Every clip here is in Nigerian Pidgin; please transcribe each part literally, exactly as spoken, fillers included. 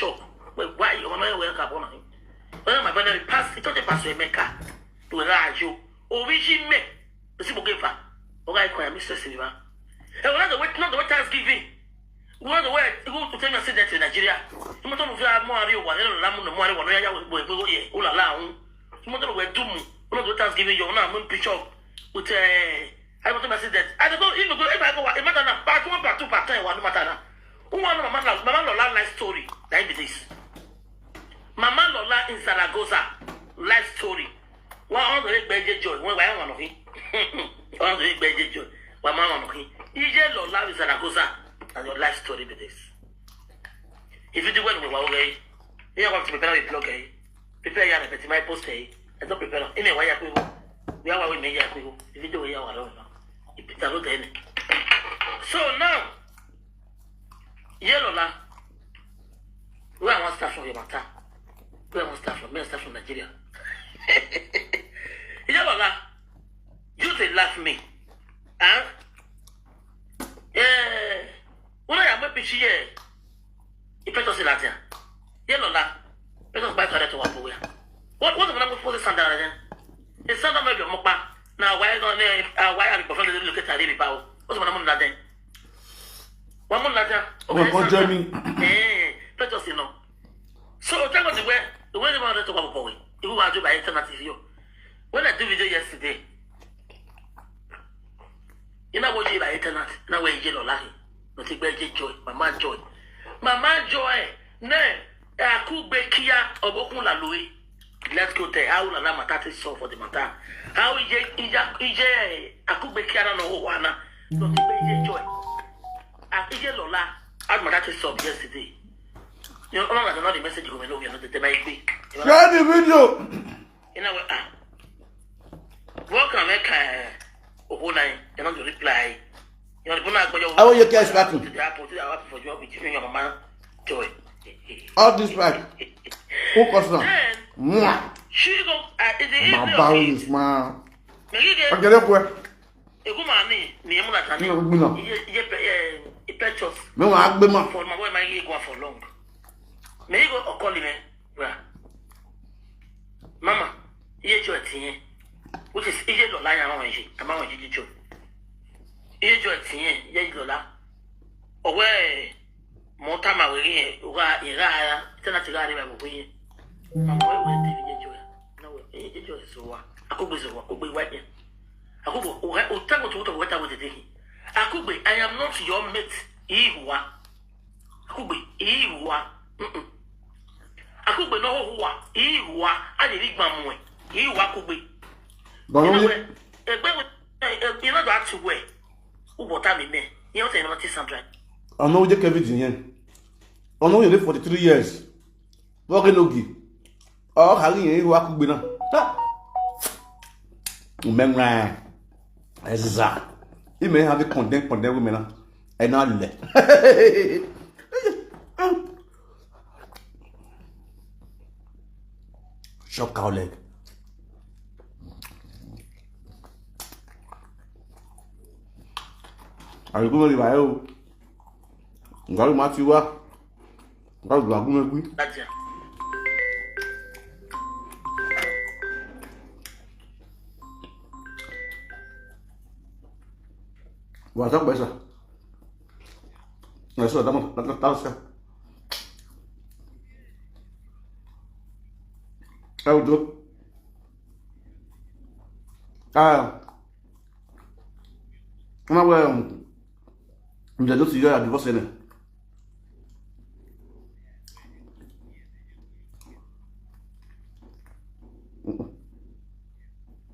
Chop. Wait, why you want to wake up on him? When my brother pass, he told the pastor Emeka to allow you. Origin me. The simple give her. Okay, I cry, Mister Silva. And when the wait, not the wait Thanksgiving. When the wait, you go to tell me, I said that to Nigeria. You must not feel more of you, one, and I'm no more, one, yeah, we go, yeah, oh la la, oh. You must not wait, do more. One of the Thanksgiving, you're not, I'm going to pitch up with, uh, I want to say that. I don't know, even go, if I go, it matter now, part one, part two, part ten, one matter now. Who want my man, my man, life story. That be this. Mama Lola in Zaragoza, life story. One hundred Beje Joy, one by one of him. One hundred Beje Joy, one man one of him. Ije Lola in Zaragoza, and your life story be this. If you do well, we will okay. You have to prepare a blog, eh? Prepare your repetitive my post, eh? And don't prepare. In a way, we are we may go. If you do, we are our own. If it's a good end. So now, Ije Lola, where I want start from your matter? Where I want start from? Me I start from Nigeria. Ije Lola, you dey laugh me. Huh? Eh, when I am a pitch here, you pay us in Latin. Ije Lola, pay us buy toilet to Wapo. What, what am I supposed to stand there then? It's not my mokpa. Now, why don't they, uh, why are you performing the look at the power? What's my money that then? One month later, Ọmọ kan jẹ́ mi. Eh, let us know. So, tell us the way, the way they want to talk about boy. If we want to buy internet T V, when I do video yesterday, you know what you buy internet, now where you know, like, no take back joy, mama joy. Mama joy, ne, akugbe kia, obokun la lui. Let's go there. How la la matati solve for the matter. How ije, ije, ije, akugbe kia na no wana. No take back joy. Ah, Ije Lola, as my dad said yesterday. You know, all of the message you know, you know, the my be. Share the video. You know what? Ah. Welcome, eh, Ohona, you know, the reply. You know, the Bona, How are you guys laughing? To the apple, to the apple for you, with you and your mama, joy. All this right. Focus now. Then, Mwah. She go, uh, in the evening My of barrel it, is my. Megige, Ọ̀gẹ̀dẹ̀ kú ẹ. Egumani, ni Emuna Tani. Ní ọgbìn náà. Iye, iye, pe- eh, Ipetrus. Mẹ́wàá á gbé mọ́. For my boy, my go for long. Me go okoli me. Bra. Mama, iye jo etiyen. Which is iye Lola ya won yi. Ama won yi jo. Iye jo etiyen, iye Lola. Owe, mo ta ma we yen, o ga, e ga ya. Tena ti ga re ba mo yen. Ma mo we te iye jo ya. Na we, iye jo so wa. Akugbe so wa, akugbe wa yen. Akugbe, o ga, o ta mo to to we ta we te. Akugbe, I am not your mate. Iwa. Akugbe, iwa. Mm-mm. Akugbe no huwa, iwa. A de ri gba mo e. Iwa akugbe. Bọ̀dọ̀ You know wí. where? Egbe we, eh, eh, you know that to where? Who bought me me? You know, say nothing sound right. Ọ̀nà ó jẹ́ Kevin yẹn. Ọ̀nà ó yẹ ní forty three years. Wọ́n kí ló gì? Ọ̀ kàrí yẹn ìwà kúgbe náà. Mẹ́rin ẹ̀ zà. Ìmẹ̀ ha fi kọ̀ndẹ́ kọ̀ndẹ́ wí mi náà. Ẹ̀ náà lẹ̀. Shop cow leg. Àrùkú mọ̀ ìwà ẹ̀ o. Ǹgbà ló máa ti wá. Ǹgbà ló máa gún mẹ́gbí. That's it. Wà á sọ̀pọ̀ ẹ̀sà. Ẹ̀ sọ̀rọ̀ dámọ̀ dámọ̀ sẹ́. Ẹ wùdó. Ẹ wọ́n wẹ̀ ǹjẹ́ ló ti yọ àdìbọ́sẹ̀ náà.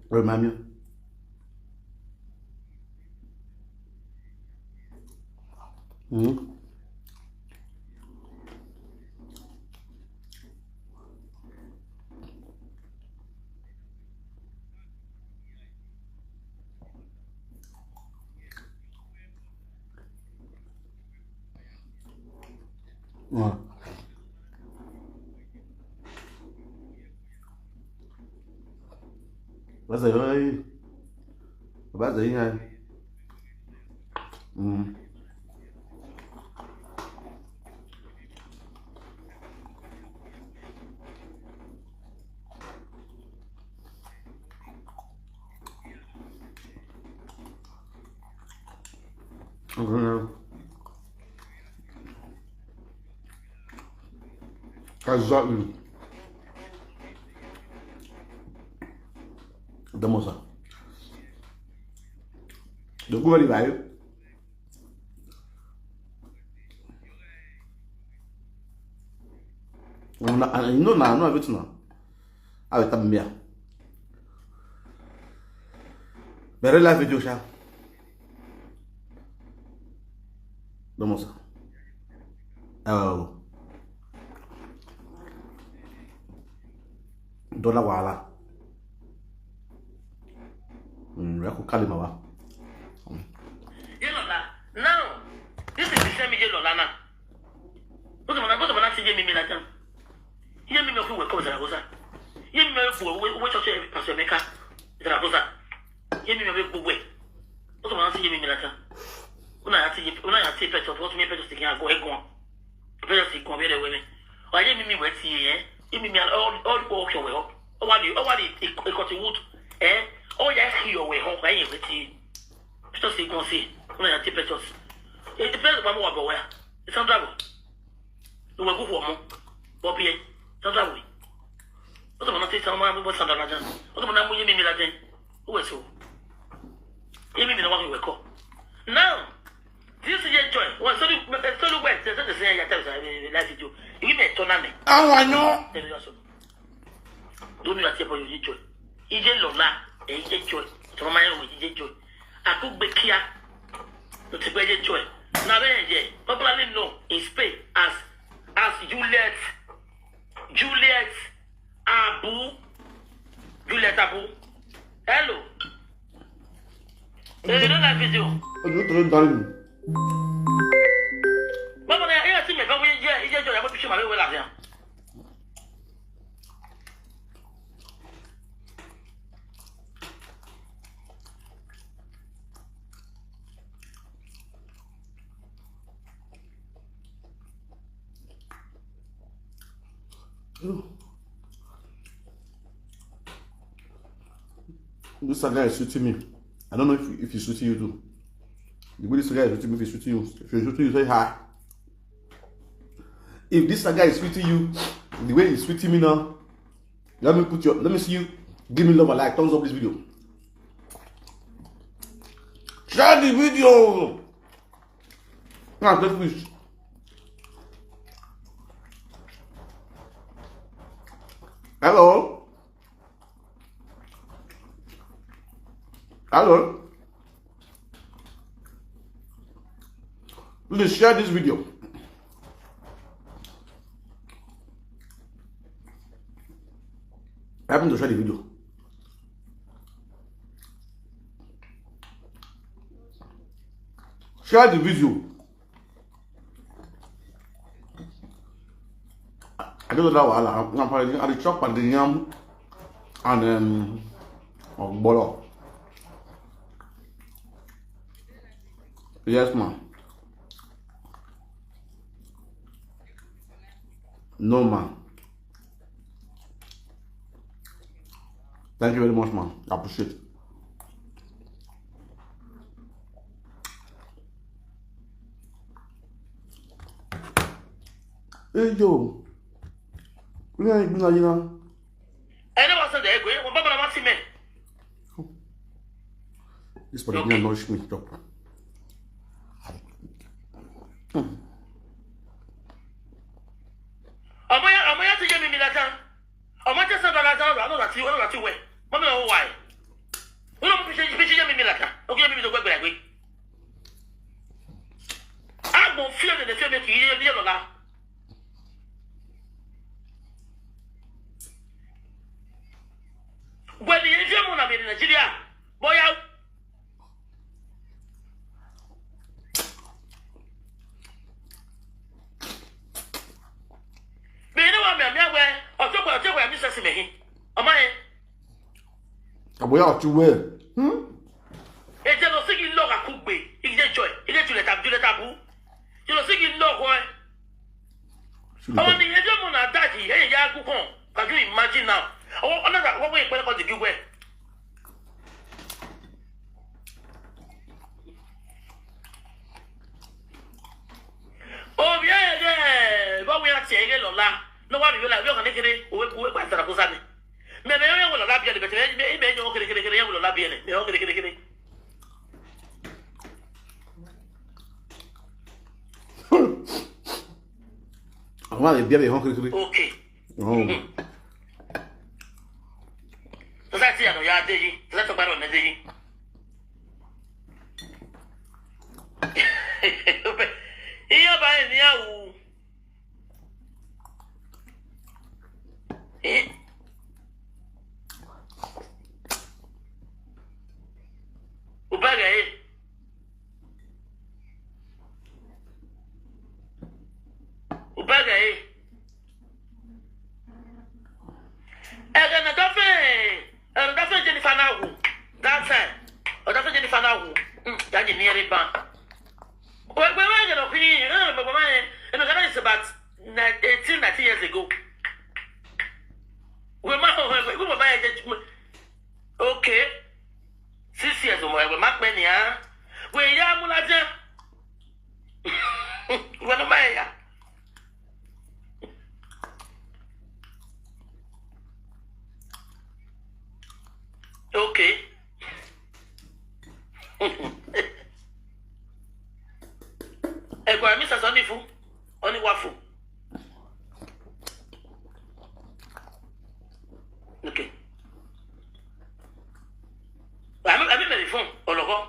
Remind me. Mm. Bàbá Zèyí, bàbá Zèyí yẹn. Mm. Mhm. Exactly. The most. The good, right? And you know now, I know everything now. I will tell me. Very live video, sha. Vamos. Oh. Dona wala. Mm, ya ku kalima wa. Yelola. Now, this is the same Yelola now. Bó ṣe mọ̀ náà, bó ṣe mọ̀ náà ti yé mi mi la tán. Yé mi mi ò fi wẹ̀ kọ́ Zaragoza. Yé mi mi ò fi wẹ̀ wẹ̀ ṣọ́ṣẹ́ Pastor Emeka Zaragoza. Yé mi mi ò fi gbogbo ẹ̀. Bó ṣe mọ̀ náà ti yé mi mi la tán. Ó náà yà ti yé, ó náà yà ti pẹ̀tọ̀, ó tún yé pẹ̀tọ̀ sí kí n àgọ́ ẹ̀gùn. Pẹ̀tọ̀ sí gan bẹ́ẹ̀ wẹ̀ mi. Wà yé mi mi wẹ̀ ti yé yẹn. Yé mi mi ọ̀ ọ̀ ọ̀ ṣọ̀wẹ̀ ọ̀. Ó wà ní, ó wà ní ìkọ̀tí wood. Ẹ̀ ó yà kí ọ̀wẹ̀ hàn, wà yé wẹ̀ ti yé. Pẹ̀tọ̀ sí gan sí. Ó náà yà ti pẹ̀tọ̀ sí. Ẹ̀ pẹ̀tọ̀ pàmò wà bọ̀ wẹ̀ à. Sandra bọ̀. Ìwé kúkú ọmọ. Bọ́bí ẹ. Sandra wẹ̀. Ó tọ̀ mọ́ náà tí sọ́mọ́ máa ń bọ́ Sandra lájà. Ó tọ̀ mọ́ náà mú yé mi mi lájà. Ó wẹ̀ so. Yé mi mi náà wà wẹ̀ kọ́. Now, this is your joy. Wọ́n sọ́dún sọ́dún wẹ̀ ṣe ṣe ṣe yàtọ̀ ìṣe live video. Ìwé mi ẹ̀ tọ́ náà mi. Àwọn àná. Tẹ̀lé lọ́sọ̀. Lómi àti ẹ̀bọ̀ yóò ní joy. Iye lọ́la, ẹ̀yin jẹ́ joy. Tọ́mọ máa ń wò yíyé joy. Àkúgbé kíá. Ló ti gbẹ́ yé joy. Nàbẹ́ yẹn jẹ́ popularly known in Spain as as Juliet Juliet Abu Juliet Abu. Hello. Èyí ló la fídíò. Ojú tó ń darí mi. Báwo ni ẹ yẹ sí mi fẹ́ wí yẹ iye jọ yàgò tó ṣe màmí wé làbíà? This guy is shooting me. I don't know if, if he's shooting you too. The way this guy is shooting me, if he's shooting you, if he's shooting you, say hi. If this guy is shooting you, the way he's shooting me now, let me put your, let me see you. Give me love and like, thumbs up this video. Share the video. Now take this. Hello. Hello. Please share this video. Help me to share the video. Share the video. I don't know that wahala. I'm, I'm, I dey chop and the yam and um, ogbolo. Yes, man. No, man. Thank you very much, man. I appreciate it. Hey, yo. Where are you now? Ẹ ní wọ́n sọ̀dọ̀ ẹgbẹ́ wọn bá bàbá sí mẹ́. This body okay. Nourish me, chop. Ọmọ ya ọmọ ya ti yé mi mi lásán. Ọmọ jẹ́ sọ̀dọ̀ lásán ọ̀rọ̀ àlọ́ àti ọ̀rọ̀ àti wẹ̀. Mọ́mí ọ̀hún wà ẹ̀. Wọ́n lọ fi ṣe fi ṣe yé mi mi lásán. Ó kí yé mi mi tó gbẹ́gbẹ́ rẹ̀ gbé. Àgbọ̀n fíò lè lè fíò mi kì í yé mi lọ́la. Gwẹ̀lì yẹn fíò mú nàmì Nàìjíríà. Bóyá Bini wa mi mi awe. Ojo kwa ojo kwa mi sesi mehi. Ọmọ yẹn. Àbóyá ọtí wẹ̀. Hmm? Eje lo sigi lo ka kugbe. Ije joy. Ije Juliet Abu Juliet Abu. Je lo sigi lo ko e. Ọmọ ni eje mo na daji. Eje ya ku kan. Can you imagine now? Ọwọ́ ọ̀nà ìgbà wọ́n pé ìpẹ́lẹ́ kan ti gbígbẹ́. se ege lola. No wa mi yola, yo kan kere, o we, o we pa tara ko sa ni. Me, me, yo, yo, lola bi ni, be, me, me, me, yo, kere, kere, kere, yo, lola bi ni. Me, yo, kere, kere, kere. Àwọn àlè bí ẹ̀rẹ̀ hàn kirikiri. Okay. Oh. Tó sá ti àná ya dé yìí, tó sá tó gbàdọ̀ ní dé yìí. Iye ọba yẹn ní àwù. Ubaga yìí. Ubaga yìí. Ẹ̀gẹ̀ nà dọ́fẹ̀, ẹ̀rọ dọ́fẹ̀ Jennifer náà wò. That time, ọ̀dọ́fẹ̀ Jennifer náà wò. Mm, jáde ní ẹ̀rí bá. Wẹ́gbẹ́ wẹ́gbẹ́ náà fi, ẹ̀rọ bàbá máa yẹn, ẹ̀mí kan náà is about nine, eighteen, nineteen years ago. Wẹ́gbẹ́ máa, wẹ́gbẹ́, wẹ́gbẹ́ bàbá yẹn jẹ́, okay. Six years, wẹ́gbẹ́ máa pẹ́ nìyà. Wẹ́gbẹ́ yá múlájá. Wẹ́gbẹ́ máa yà. Okay. Ẹ̀kọ́ àmì sàṣọ ní fún, ọ ní wà fún. Okay. Àmì, àmì mẹ́rin fún ọ̀lọ́kọ́.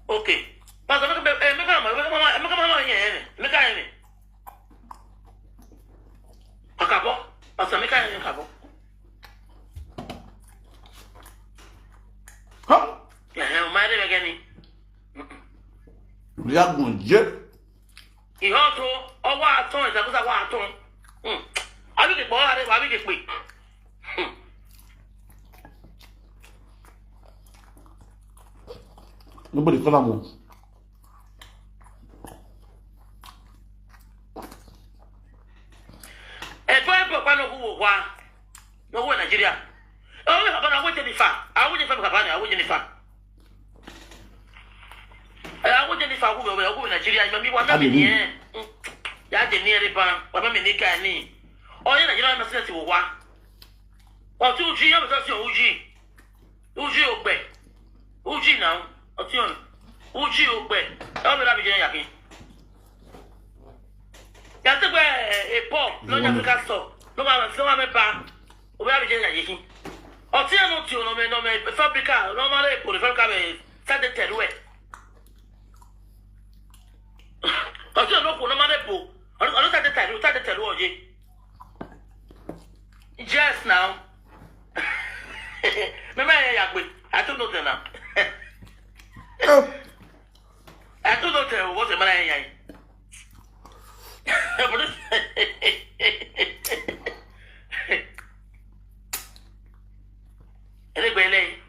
Okay. Pastor, make, eh, make am, make am, make am, make am, yeah, yeah, make am, yeah. Akabo. Pastor, make am, Akabo. Huh? Yeah, yeah, my name again. React on jet. Ìhọ́tún, ọwọ́ àtún, ìjàkúsà wà àtún. Hmm. Àbí kìí pọ̀, àbí kìí pè. Hmm. Nobody call am o. Ẹ̀gbọ́n ẹ̀gbọ́n pa ló kú wò wá. Ló kú wò Nàìjíríà. Ó wí bàbá náà, wọ́n jẹ́ nífà. Àwọn jẹ́ nífà, bàbá ni, àwọn jẹ́ nífà. Ẹ, àwọn jẹ́ nífà, wọ́n wò, wọ́n wò Nàìjíríà, ìgbà mi wà mẹ́mi nìyẹn. Yà á jẹ ní ẹ̀rí ban, wà mẹ́mi ní ká ní. Ọ̀yẹ́ Nàìjíríà máa ṣe ti wò wá. Ọtí ojú yẹn, bẹ̀rẹ̀ sí ojú. Uji ogbe. Uji now. Oti on. Uji ogbe. Ẹ wọ́n mi lábìjẹ́ yàgbé. Yàtí pé èpọ̀ lọ́jà Africa store ló máa lọ sí wọ́n mẹ́ba. Òwe lábìjẹ́ yàgbé kí. Ọtí ẹ̀ ló ti ọ̀nà mẹ́ nọ́mẹ́ fábíríkà nọ́mọ́lẹ́ èpò ní fábíríkà mẹ́ sáde tẹ̀lú ẹ̀. Ọtí ẹ̀ ló kù nọ́mọ́lẹ́ èpò. Ọdún sáde tẹ̀lú sáde tẹ̀lú ọ̀yẹ́. Yes now. Mama ya ya gbe. I don't know them now. I don't know them. What's the man ya ya? Ele gbe ele.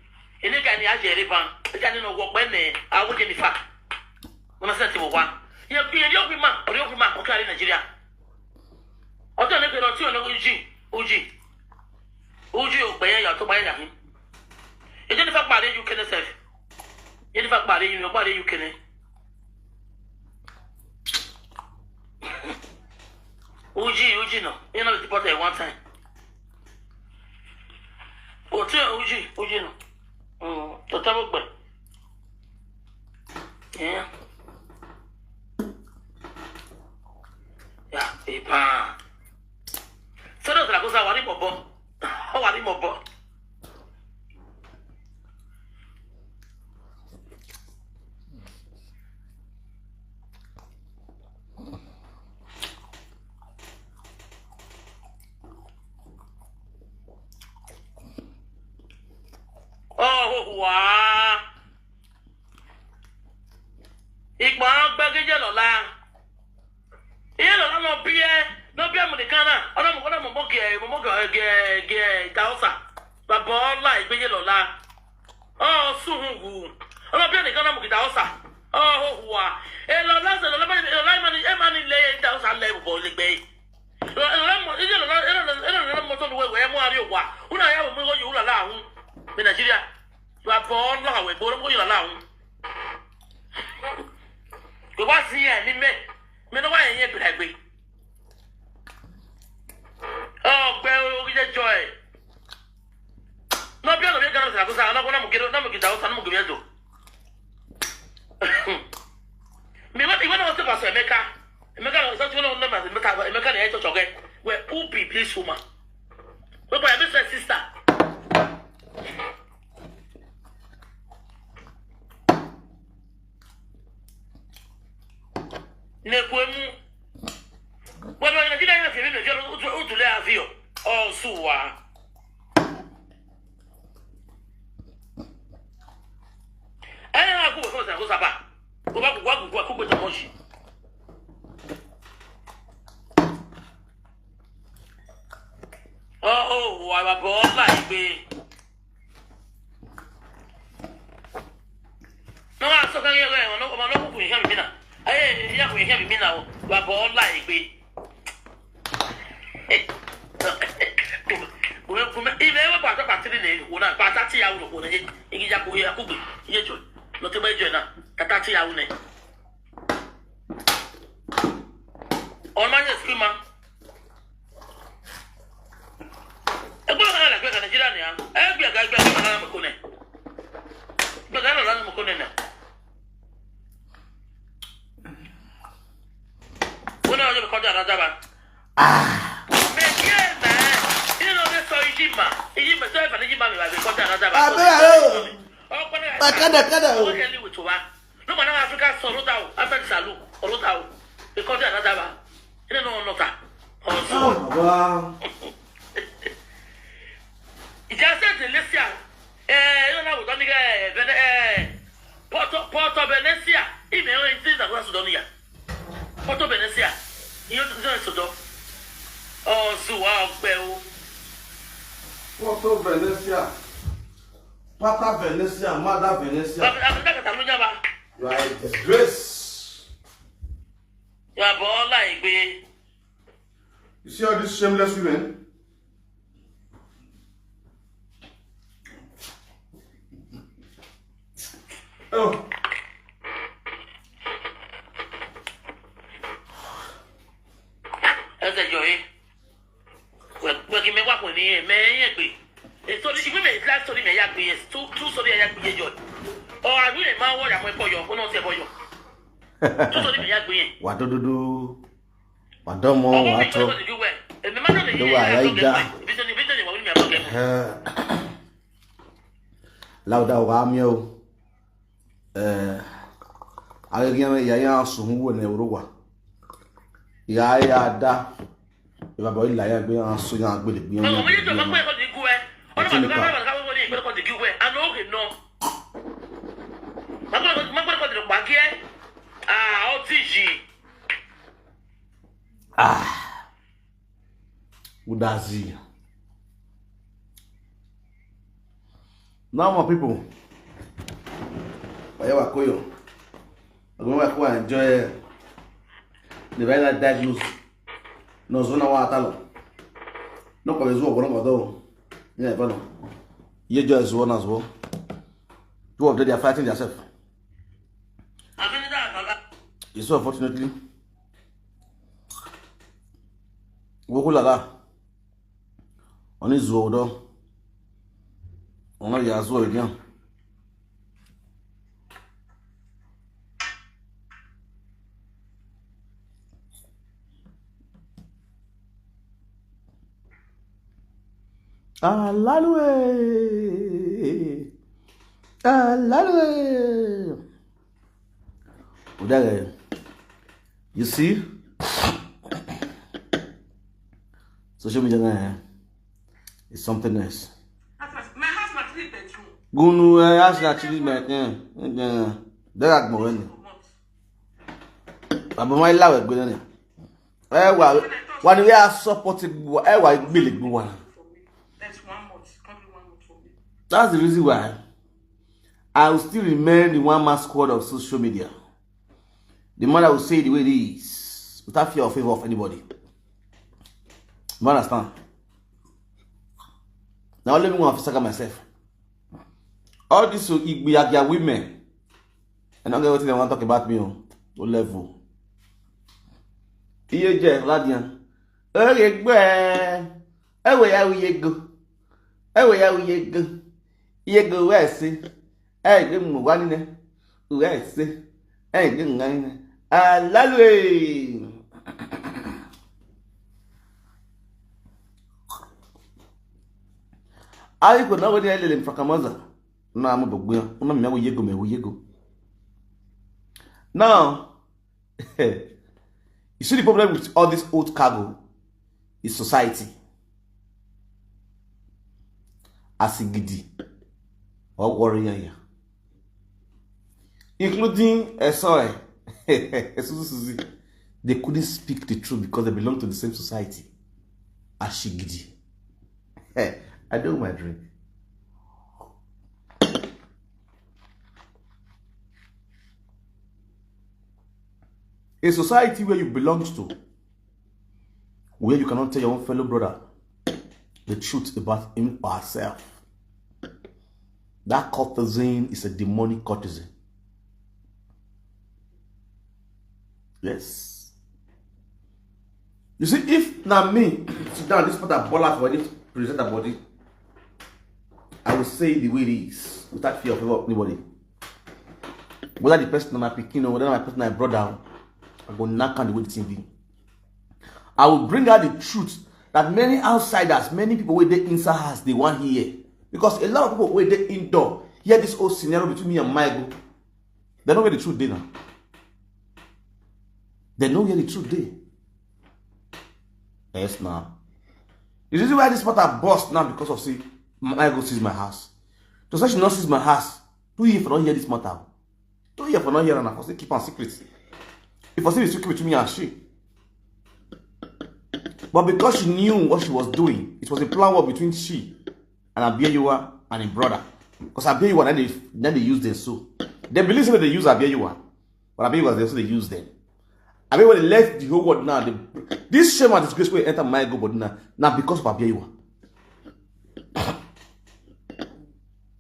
Ele ka ni aje ele ban. Ele ka ni no wo pe ne. Awo je ni fa. Mo na se ti wo wa. Ye bi yo bi ma. Ori yo bi ma. O ka ri Nigeria. Ọjọ́ ní pẹ̀lú ọtí ọ̀nà ojú ojú ojú ògbẹ́ yẹn yàtọ̀ báyìí dàbí. Ẹ jẹ́ nípa pàdé U K ní sẹ́f. Ẹ jẹ́ nípa pàdé U K, pàdé U K ní. Ojú ojú náà, yẹn náà lè ti pọ́tẹ̀ one time. Ọtí ojú ojú náà. Tọ́tà gbogbo ẹ̀. Yeah. Yeah, epa. Sọ́dọ̀ Zaragoza wà ní bọ̀bọ̀. Ó wà ní bọ̀bọ̀. Oh, wow. Ìgbọ̀n gbẹ́gẹ́jẹ́ lọ́la. Iye lọ́la lọ bí ẹ, lọ bí ẹ mọ̀ nìkan náà. Ọ̀nà mọ̀, ọ̀nà mọ̀ mọ̀ gẹ̀, mọ̀ mọ̀ gẹ̀, gẹ̀, gẹ̀, ìta ọ̀sà. Bàbá ọ̀la ìgbéyé lọ́la. Ọ̀ sùn hùn hù. Ọ̀nà bí ẹ nìkan náà mọ̀ gẹ̀ ìta ọ̀sà. Ọ̀ hó hùwà. Ẹ lọ́la ṣe lọ́la, ẹ lọ́la ẹ máa ní, ẹ máa ní ilé ìta ọ̀sà lẹ́ bọ̀ lè gbé. Ẹ lọ́la mọ̀, ẹ lọ́la, ẹ lọ́la mọ̀ tó lu wẹ̀wẹ̀ ẹ mú àrí òwà. Wọ́n náà yà wọ̀ mú wọ́n yòówù lọ́la àhún. Ní Nàìjíríà. Bàbá ọ̀la àwẹ̀ gbọ́, wọ́n yòówù lọ́la àhún. See ya, ni me. Me no why you be like me. Oh, well, we just joy. No be no be gonna say kusa na kuna mugiro na mugida usa na mugiro. Me what you want to pass Emeka. Emeka no so you know number Emeka Emeka na eto choge. We who be this woman? We boy be sister. Nekwemu. Bueno, en aquí nadie se viene, yo utule a Dios. Oh, suwa. Eh, aku ko sa ko sa ba. Ko ba ko ko ko ko to moshi. Oh, oh, wa ba bo la igbe. No, I'm so can you go. No, no, no, no, no, no, Hey, yeah, we have me now. Wa bo la igbe. Kume kume ibe wa kwa kwa tiri ne wo na kwa tati ya wo ko ne igi ya ko ya ku gbe. Ye jo. No te ba jo na. Ka tati ya wo ne. On my screen ma. E gbo na la gbe ka Nigeria ni a. E gbe ga gbe na mo ko ne. Gbe ga na mo ko ne na. Wona ojo ko da da ba. Ah. Me ye me. You know this so Ijima. Ijima so if Ijima me ba ko da da ba. Abeg o. Oh, kada kada o. Okay, live with wa. No man Africa so ro da o. Africa salu. Ro da o. Because da da ba. You know no ta. Oh, wow. Ija se de lesia. Eh, you know what? Eh, Porto Porto Venezia. Ime o in things that was done here. Porto Venezia. You know so do. Oh, so wow, well. Porto Venezia. Pata Venezia, Mother Venezia. But I'm not Catalonia ba. You are a disgrace. You are born like me. You see all these shameless women? Oh. Ẹ jẹ́ jọ yín. Wẹ̀ kí mi wá kò ní ẹ̀ mẹ́ yẹn pé. Ètò ìwé mi life story mi yá gbé yẹn. Two two story yá gbé yẹn jọ. Ọ̀ àbí rẹ̀ máa wọ̀ yàmọ̀ ẹ̀kọ́ yọ. Ó náà ti ẹ̀kọ́ yọ. Two story mi yá gbé yẹn. Wà dódódó. Wà dánmọ́, wà tọ́. Ọwọ́ mi kọ́ ló ti ju wẹ̀. Èmi máa ń lọ lè yí Ló wà ẹ̀yà láì ìgbà. Ibi tó ní ibi tó ní ìwà wí ni mi àbọ̀ kẹ́kọ̀ọ́. Lauda wa mi o. Eh, a ga ya ya sun wo ne ruwa. Ya ya da. Iba boy la ya gbe an so ya gbe le gbe. Mo mo ni to mo pe ko di gu e. Ona ma ka ma ka wo ni pe ko di gu e. Ano ke no. Ma ko ma ko di ba ke. Ah, o ti ji. Ah. Udazi. Now, my people, Oya Wakoyo, I'm going to enjoy the right diagnose. No, Zona wa atalo. No, kwa zuwa kwa kwa do. Yeah, bana. Ye jo zuwa na zuwa. Two of them, they are fighting themselves. It's so unfortunately. Woko lala. Oni zuwa do. Ona ya zuwa again. Alalue. Alalue. Udare. You see? Social media now, eh, is something else. My husband sleep bedroom. Gunu, eh, ask na chili my thing. Eh, eh, there are more. Abo my lawe gbe ni. Eh, wa, wa ni we are supporting, eh, wa gbele gbe wa. That's one month. Can't be one month for me. That's the reason why I will still remain the one man squad of social media. The man that will say the way it is without fear or favor of anybody. You understand? Now let me go and saga myself. All these Igbiagia women, and I don't get what they want to talk about me. Oh. O level. Ihe je ladian. Oge gbe. Ewe ya uye go. Ewe ya uye go. Ihe go we si. Ege mu wa nine. We si. Ege nga nine. Alalwe. Ayi ko na wani elele mfakamaza. Na mo dogbo. Una me uye go, me uye go. Now, you see the problem with all this old cargo is society. Asigidi. Or worry ya. Including Esoe. Esusu Suzy. They couldn't speak the truth because they belong to the same society. Ashigidi. I do my drink. A society where you belong to, where you cannot tell your own fellow brother the truth about him or herself. That courtesan is a demonic courtesan. Yes. You see, if na me sit down, this part I ball out for this presenter body, I will say the way it is without fear of anybody. Whether the person na my pikin or whether na my person na my brother, I go knock on the way the thing be. I will bring out the truth that many outsiders, many people wey dey inside house, they want hear. Because a lot of people wey dey indoor hear this whole scenario between me and Michael. They know where the truth dey now. They know where the truth dey. Yes, now. The reason why this matter burst now because of say Michael sees my house. To say she not sees my house, two years for not hear this matter. Two years for not hear and I for say keep on secret. If I say the secret between me and she. But because she knew what she was doing, it was a plan war between she and Abiyewa and his brother. Because Abiyewa, then they, then they use them so. They believe that they use Abiyewa. But Abiyewa, they also they use them. Abiyewa, they left the whole world now. They, this shame and disgrace will enter my go, but now, now because of Abiyewa.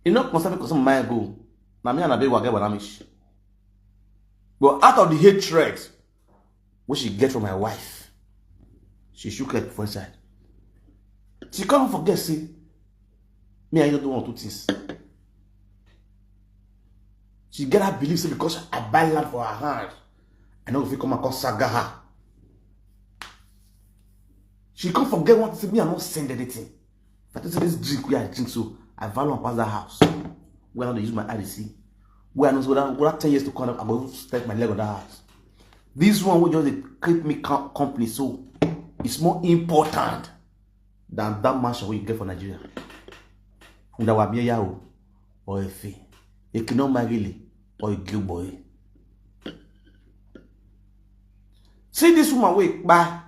You know, concern because of my go. Now me and Abiyewa get what I miss. But out of the hatred, what she get from my wife, she shook her for inside. She can't forget, see, me, I don't do one, two things. She get her belief, say, because I buy land for her hand, I know if you come and come saga her. She can't forget one thing, say, me, I don't send anything. If I tell you this drink where I drink, so I value and pass that house. Where I don't use my I D C. Where I know, so that, whether ten years to come, I go step my leg on that house. This one will just dey keep me com- company, so it's more important than that mansion wey you get for Nigeria. Ndawa Miyawo, or Efe, Ekino Magili, or Igilboy. See this woman wey kpa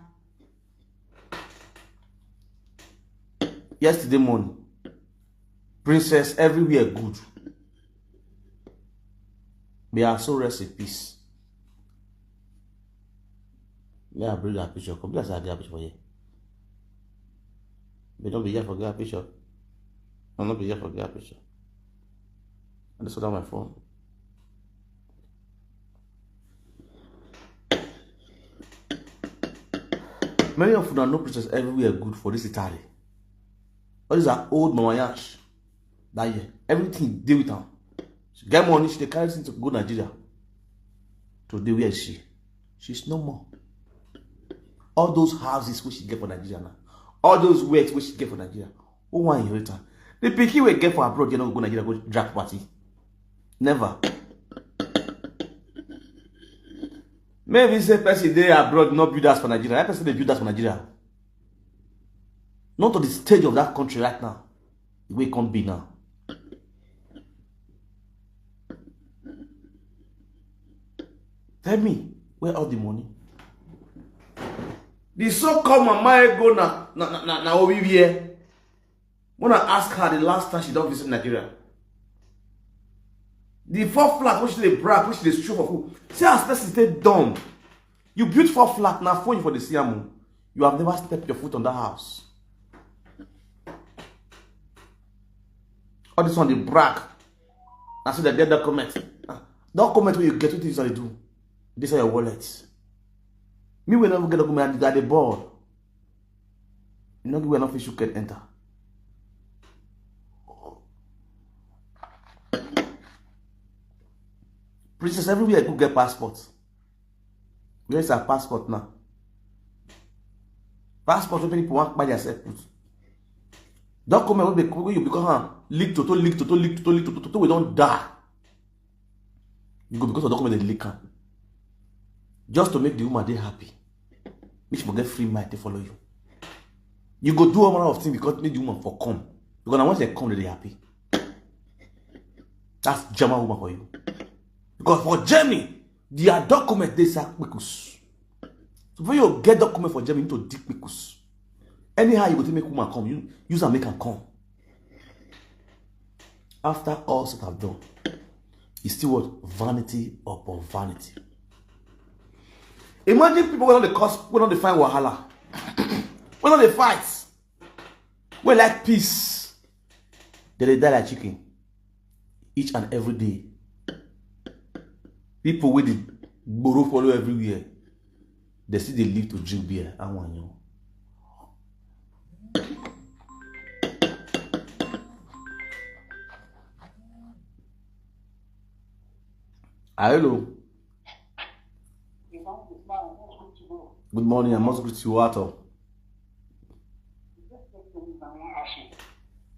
yesterday morning. Princess everywhere good. May her soul rest in peace. May I bring her picture? Come, let's get her picture for here. May not be here for get her picture. I'll not be here for get her picture. I just hold on my phone. Many of una know princess everywhere good for this Italy. All these are old mama yash. That year, everything dey with am. She get money, she dey carry things to go Nigeria. Today, where is she? She's no more. All those houses wey she get for Nigeria now, all those wealth wey she get for Nigeria, who wan inherit am? The pikin wey get for abroad, you no go Nigeria go drag party. Never. Maybe say person dey abroad, no build house for Nigeria. That person dey build house for Nigeria. Not to the stage of that country right now. The way it come be now. Tell me, where all the money? The so-called mama ego na na na na, na Obi here. When I ask her the last time she don visit Nigeria, the four flat which they brag, which they show for who? See as person stay dumb. You built four flat now, phone you for the C M O. You have never stepped your foot on that house. All this one they brag. I see that their document. Ah, document where you get what things they do. This are your wallet. Me wey never get document, I dey ball. You know, we no fit shoot get enter. Princess, everywhere you go get passport. Where is her passport now? Passport wey people wan kpai theirself put. Document wey be, wey you become am, leak to, to leak to, to leak to, to leak to, to, to, to we don die. You go because of document dey leak am. Just to make the woman dey happy. Make she for get free mind to follow you. You go do all manner of things because make the woman for come. Because na once they come, they dey happy. That's German woman for you. Because for Germany, their document dey sack pikus. So when you get document for Germany, you need to dig pikus. Anyhow you go to make woman come, you use and make am come. After all that I've done, it's still what? Vanity upon vanity. Imagine people wey no dey cause, wey no dey find wahala, wey no dey fight, wey like peace. They dey die like chicken each and every day. People wey dey gboro follow everywhere, they still dey live to drink beer. Àwọn èèyàn. Hello. Good morning. I must greet you at all.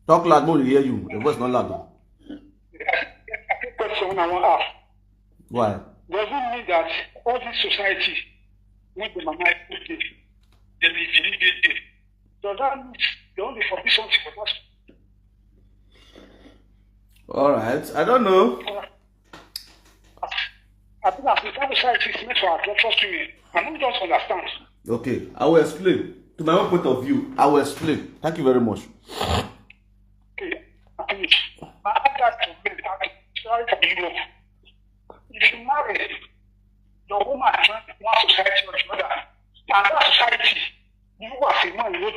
Talk loud, no dey hear you. Your voice not loud. Though. Question I want to ask. Why? Does it mean that all this society, when the mama is okay, they be immediately? Does that mean they only forbid something for us? All right. I don't know. I think as the kind of society is meant for our culture to me. I don't just understand. Okay, I will explain. To my own point of view, I will explain. Thank you very much. Okay, I finish. My other to me, sorry for Europe. If you marry, your woman join one society or the other, and that society, you as a man, you know,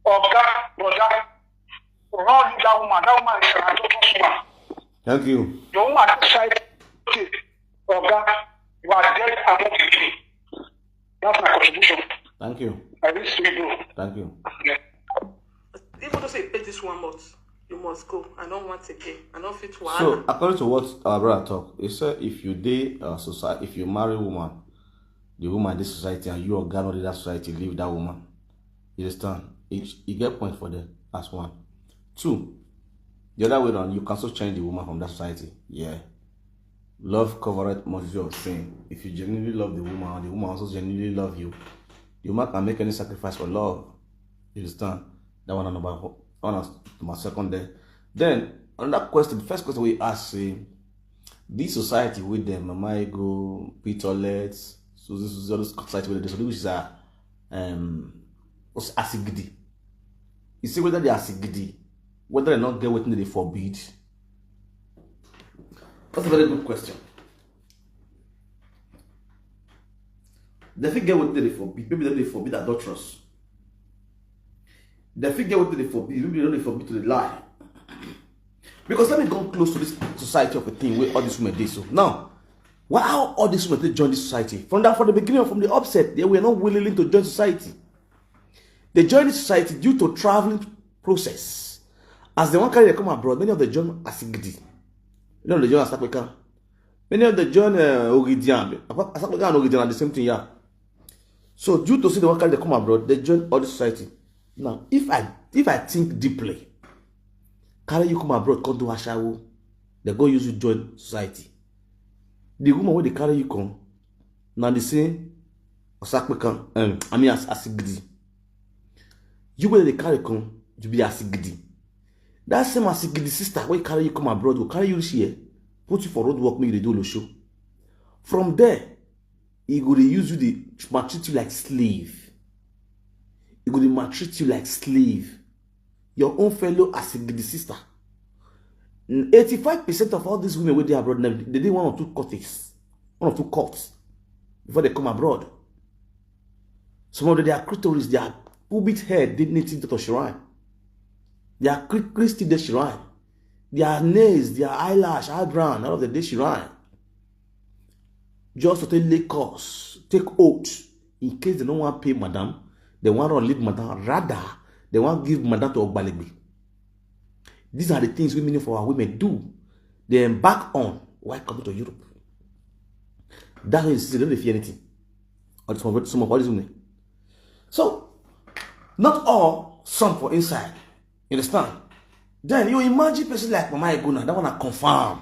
oga, brother, run that woman. That woman is an adulterous woman. Thank you. Your woman decide, okay, oga, you are dead and not living. That's my contribution. Thank you. I wish you, bro. Thank you. Yeah. Even though say pay this one month, you must go. I don't want again. I don't fit to. So, according to what our brother talk, he said if you dey uh, society, if you marry woman, the woman in this society, and you or God not in that society, leave that woman. You understand? It, you get point for them. That's one. Two, the other way around, you can still change the woman from that society. Yeah. Love covereth multitude of sin. If you genuinely love the woman, and the woman also genuinely love you, the woman can make any sacrifice for love. You understand? That one number one, number second there. Then another question, the first question we ask say, this society with them, Mama Ego, Pitolet, so this is all this society with this, which is a um asigidi. You see whether they asigidi, whether they not get what they forbid. That's a very good question. They fit get what they forbid. Maybe they forbid adulterers. They fit get what they forbid. Maybe they forbid to the lie. Because let me go close to this society of a thing where all these women did so. Now, why how all these women they join this society? From that, from the beginning, from the upset, they were not willing to join society. They joined the society due to traveling process. As they want carry they come abroad, many of them join Asigidi. Many of them join Asakweka. Many of them join uh, Ogidian. Asakweka and Ogidian are the same thing, yeah. So due to see the one carry they come abroad, they join all the society. Now, if I if I think deeply, carry you come abroad, come to Ashawo, they go use you join society. The woman where they carry you come, now the same Osakpekan, um, I mean as Asigidi. You where they carry come, you be Asigidi. That same Asigidi sister where carry you come abroad, go carry you reach here, put you for road work, make you dey do show. From there, he go dey use you, dey maltreat you like slave. He go dey maltreat you like slave. Your own fellow Asigidi sister. Eighty-five percent of all these women wey dey abroad now, they dey one or two courts, one or two courts before they come abroad. Some of their clitoris, their pubic hair, they need to shrine. Their cri- Christy dey shrine. Their nails, their eyelash, eyebrow, all of them dey shrine. Just to take Lagos, take oath in case they don't want to pay madam, they want to leave madam. Rather, they want to give madam to Ogbalegbe. These are the things women for our women do. They embark on while coming to Europe. That's why you see they don't fear anything. Or some, some of all these women. So, not all, some for inside. You understand? Then you imagine person like Mama Eguna, that one I confirm.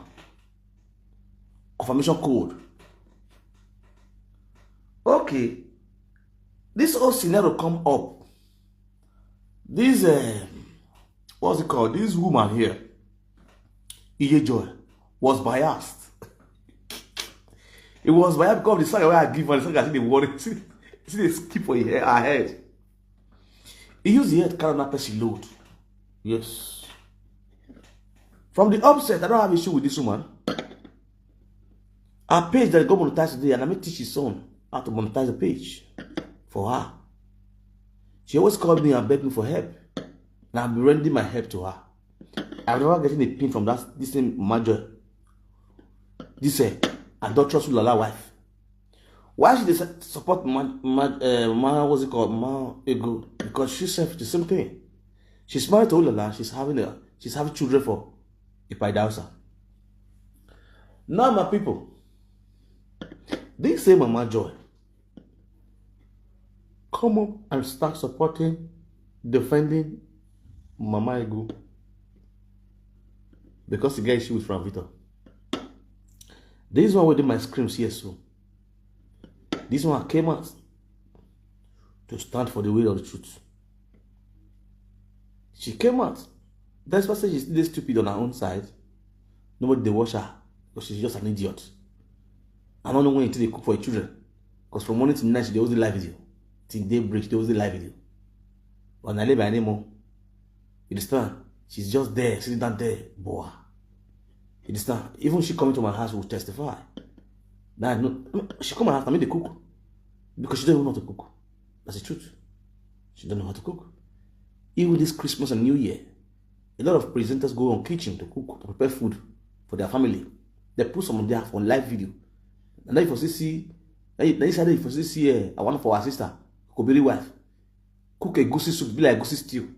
Confirmation code. Okay. This whole scenario come up. This, uh, what's it called? This woman here, Iye Joy, was biased. It was biased because of the saga where I give her the saga, I think they worry. See, see, they skip for her, her head. He used the head carry that person load. Yes. From the upset, I don't have issue with this woman. Her page that got monetized today, and I may teach his son how to monetize the page for her. She always called me and begged me for help. And I've been rendering my help to her. I've never gotten a pin from that this same major. This uh, adulterous Lala wife. Why should they su- support man, man, uh, man what's it called? Man Ego? Because she self the same thing. She's married to Ulala, she's having a she's having children for Ipaidausa. Now, my people, this same Mama Joy come up and start supporting, defending Mama Ego because he get issue with Frank Victor. This one within my screams here so. This one came out to stand for the way of the truth. She came out. That's why I say she's still stupid on her own side. Nobody they watch her because she's just an idiot. I don't know when until they cook for your children. Because from morning to night, she they always live video. Till daybreak, they always live video. But I live anymore. You understand? She's just there, sitting down there, boy. You understand? Even she coming to my house will testify. Now, no, she come my house, I mean they cook. Because she don't even know how to cook. That's the truth. She don't know how to cook. Even this Christmas and New Year, a lot of presenters go on kitchen to cook, to prepare food for their family. They put some of their on live video. And then you for see, then you, then you say you for see, uh, one of our sister, Kobiri wife, cook a goosey soup, be like goosey stew.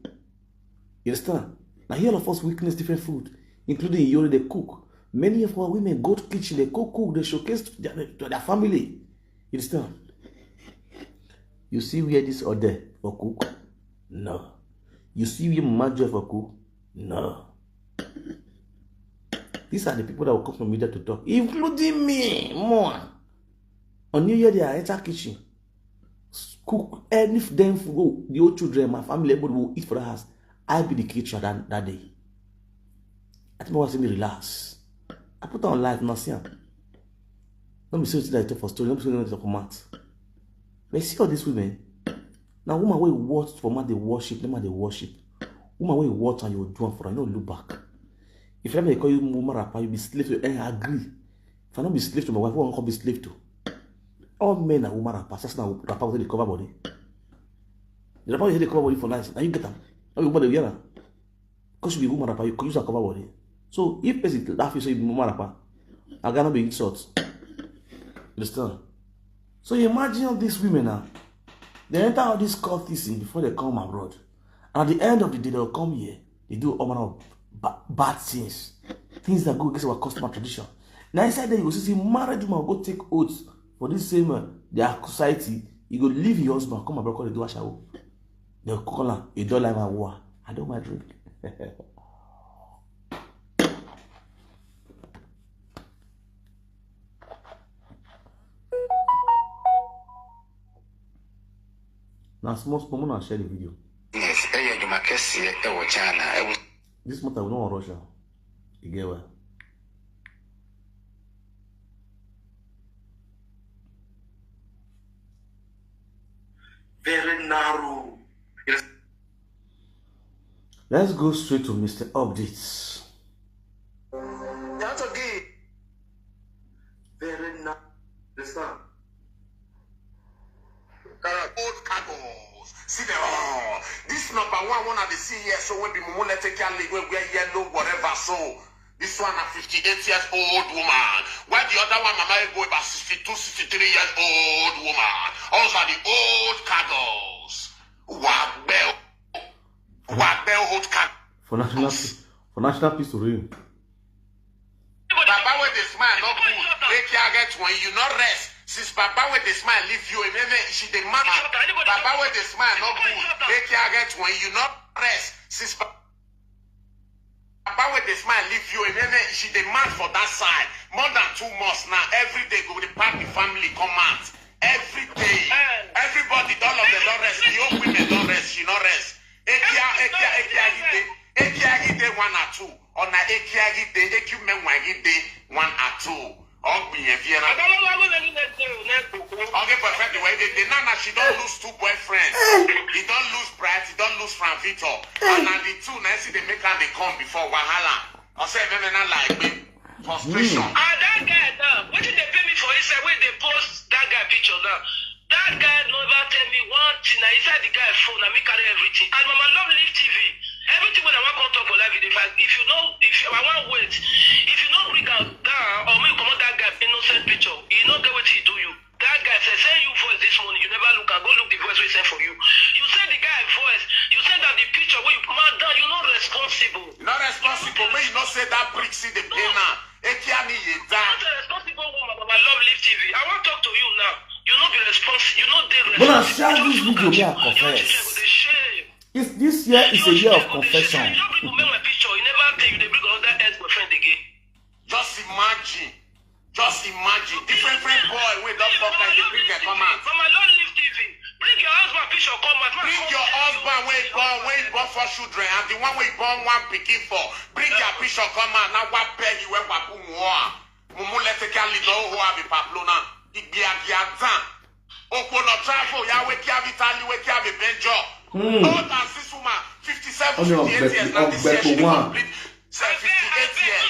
You understand? Now here all of us witness different food, including Yori they cook. Many of our women go to kitchen, they cook, cook, they showcase to their, to their family. You understand? You see where this order for cook? No. You see where Mama Joy for cook? No. These are the people that will come from media to talk, including me, more. On New Year, they are enter kitchen, cook any f- damn food. Go, the old children, my family, everybody will eat for the house. I be the caterer that, that day. I think I was me relax. I put on live, now see am. Let me see what I talk for story. Let me see what I talk for math. But see all these women. Now, woman wey watch for man they worship, no man they worship. Woman wey watch and you do am for her, you no look back. If I may call you woman rapper, you be slave to and agree. If I not be slave to my wife, who I come be slave to? All men are woman rapper. That's not rapper wey dey cover body. The rapper wey dey cover body for night. Now you get am. Now you woman dey wear am. Because you be woman rapper, you use a cover body. So if person laugh you say you be woman rapper, I gonna be insult. Understand? So you imagine all these women now. They enter all this cultism before they come abroad. And at the end of the day, they'll come here. They do all manner of ba- bad things. Things that go against our custom and tradition. Now inside there, you go see, see married woman go take oath for this same uh, their society. You go leave your husband, come abroad, call the do ashawo. They'll call her, you don't like my war. I don't my drink. Now small small una share the video. Yes, eh, yeah, you might catch it, eh, what China, eh, what This matter we don't rush am. You get well. Very narrow. Let's go straight to Mister Updates. That's okay. Very narrow. Understand? Old cargoes. See them all. This number one, one of the C E S, so when the mumu let take care league, when wear yellow, whatever. So this one, a fifty-eight years old woman. Why The other one, Mama Ego, about sixty-two, sixty-three years old woman. Also the old candles. Wagbe, Wagbe old candles. For national peace, for national peace to reign. Baba wey dey smile no good. Make you get when you no rest. Since Baba wey dey smile leave you, eh, eh, eh, she dey mad. Baba wey dey smile no good. Make you get when you no rest. Since Ba- Baba wey dey smile leave you, eh, eh, eh, she dey mad for that side. More than two months now, every day go dey pack the family come out. Every day, everybody don love the don rest. The old women don rest, she no rest. Ekia, Ekia, Ekia Hide, Ekia Hide one or two. Ona Ekia Hide, Ekiu Menwa Hide one or two. Ogbiye Viera. Okay, perfect. The way they, they now, now she don't lose two boyfriends. He don't lose Bright, he don't lose Frank Victor. And now the two now see they make her they come before Wahala. I say, "Meme, not like me." Frustration. Ah, that guy now. What did they pay me for inside when they post that guy picture now? That guy never tell me one thing. Now inside the guy phone, I me carry everything. And Mama Love Live T V. Everything when I want to talk for live, if I, if you know, if you, I want wait, if you know bring out down or me come out that guy innocent picture, you know get what he do you. That guy say, say you voice this morning, you never look and go look the voice we send for you. You send the guy voice, you send that the picture where you man down, you not responsible. You not responsible. May you not say that prick see the pain now. Ekiani Yeda. Not a responsible woman, Mama Love Live T V. I want to talk to you now. You not be responsible. You not dey But I responsible. share this video, me, I Your confess. children go dey shame. It's, this year is a year of confession. You bring my picture. You never tell you they bring another ex-boyfriend again. Just imagine. Just imagine. Different friend boy wey don fuck and they bring their come out. Mama Love Live T V. Bring your husband picture come out. Bring your husband wey born, wey born four children, and the one wey born one pikin for. Bring their picture come out. Now what beg you when wapu mua? Mumu leteke ali do ho abi paplona. Igbi agi atan. Okwo no travel ya we ki abi tali we ki abi benjo. Old and this woman, fifty-seven, Onye fifty-eight years, now this year she Ogbeto dey one. complete. Say fifty-eight years.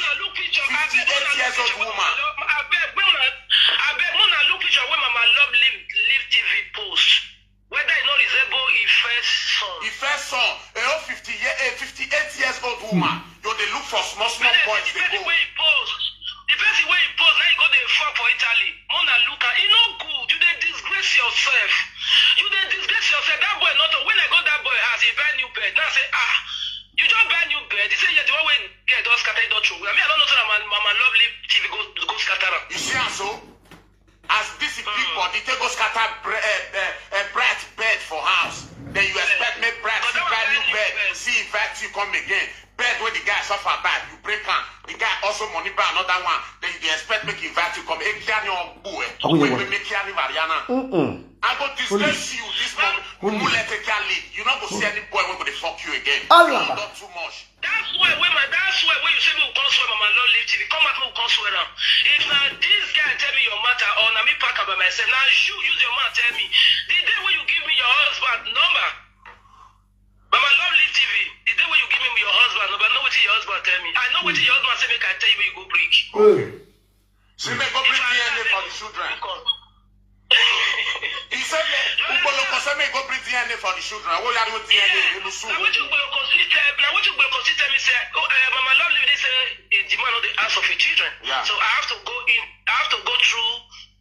Fifty-eight years old woman. Abeg, when I, abeg, when I look picture when Mama Love Live, Live T V post. Whether he not resemble his first son. The first son, a old fifty year, a fifty-eight years old woman. You dey look for small, small boys The dey person go. Wey he post, the person wey he post, now you go dey fuck for Italy. Mona Luca, e no good. You dey disgrace yourself. You dey disgrace yourself. That boy not when I go that boy house, he buy new bed. Now I say, ah, you just buy new bed. He say, yeah, the one wey get don scatter, don throw. I mean, I don't know say na Mama Love Live T V go go scatter am. You see am so? As this big body take go scatter bre- eh, eh, eh, Bright bed for house. Then you expect me Bright see buy new bed, see invite you come again. Bed wey the guy suffer bad, you break am. The guy also money buy another one. Then you dey expect make invite you come. Ekiani ogbu eh. Ogbu eh. Wey make Kiani Mariana. Mm-mm. I go disgrace you this morning. Mumu leteke ali. You no go see any boy wey go dey fuck you again. Allah. You don too much. That's why when my that's why when you say me will come swear Mama Love Live T V, come out me will come swear am. If na this guy tell me your matter or na me pack am by myself, now you use your mouth tell me. The day when you give me your husband number, Mama Love Live T V, the day when you give me your husband number, know what your husband tell me. I know what your husband say make I tell you when you go break. Hey. Say me go bring D N A for the children. He said me, Ugboloko say me go bring D N A for the children. What you doing D N A? You sue. Now what you go consider? Now what you go consider me say? Oh, uh, Mama Love Live T V say eh, the man not the ask of his children. Yeah. So I have to go in. I have to go through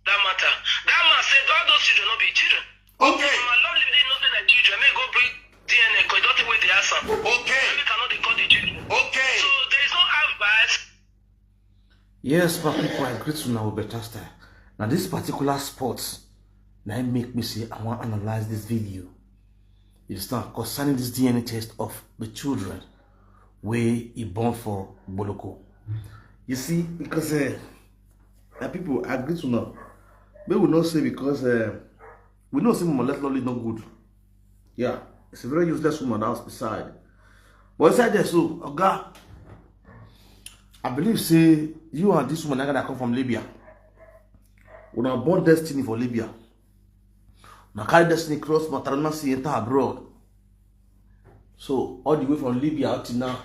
that matter. That man said all those children not be children. Okay. Mama Love Live T V not say na children. Me go bring D N A because don't wait the answer. Okay. We cannot dey call the children. Okay. So there is no advice. Yes, my people, I greet you now with better style. Now, this particular spot, now it make me say I want to analyze this video. You understand? Concerning this D N A test of the children where he born for Boloko. You see, because uh, my people, I greet you now. But we not say because uh, we know say Mama Love Live T V not good. Yeah, it's a very useless woman that's beside. But inside there, so, Oga, I believe say you and this woman are gonna come from Libya. Una born Destiny for Libya. Una carry Destiny cross Mediterranean Sea enter abroad. So all the way from Libya up to now,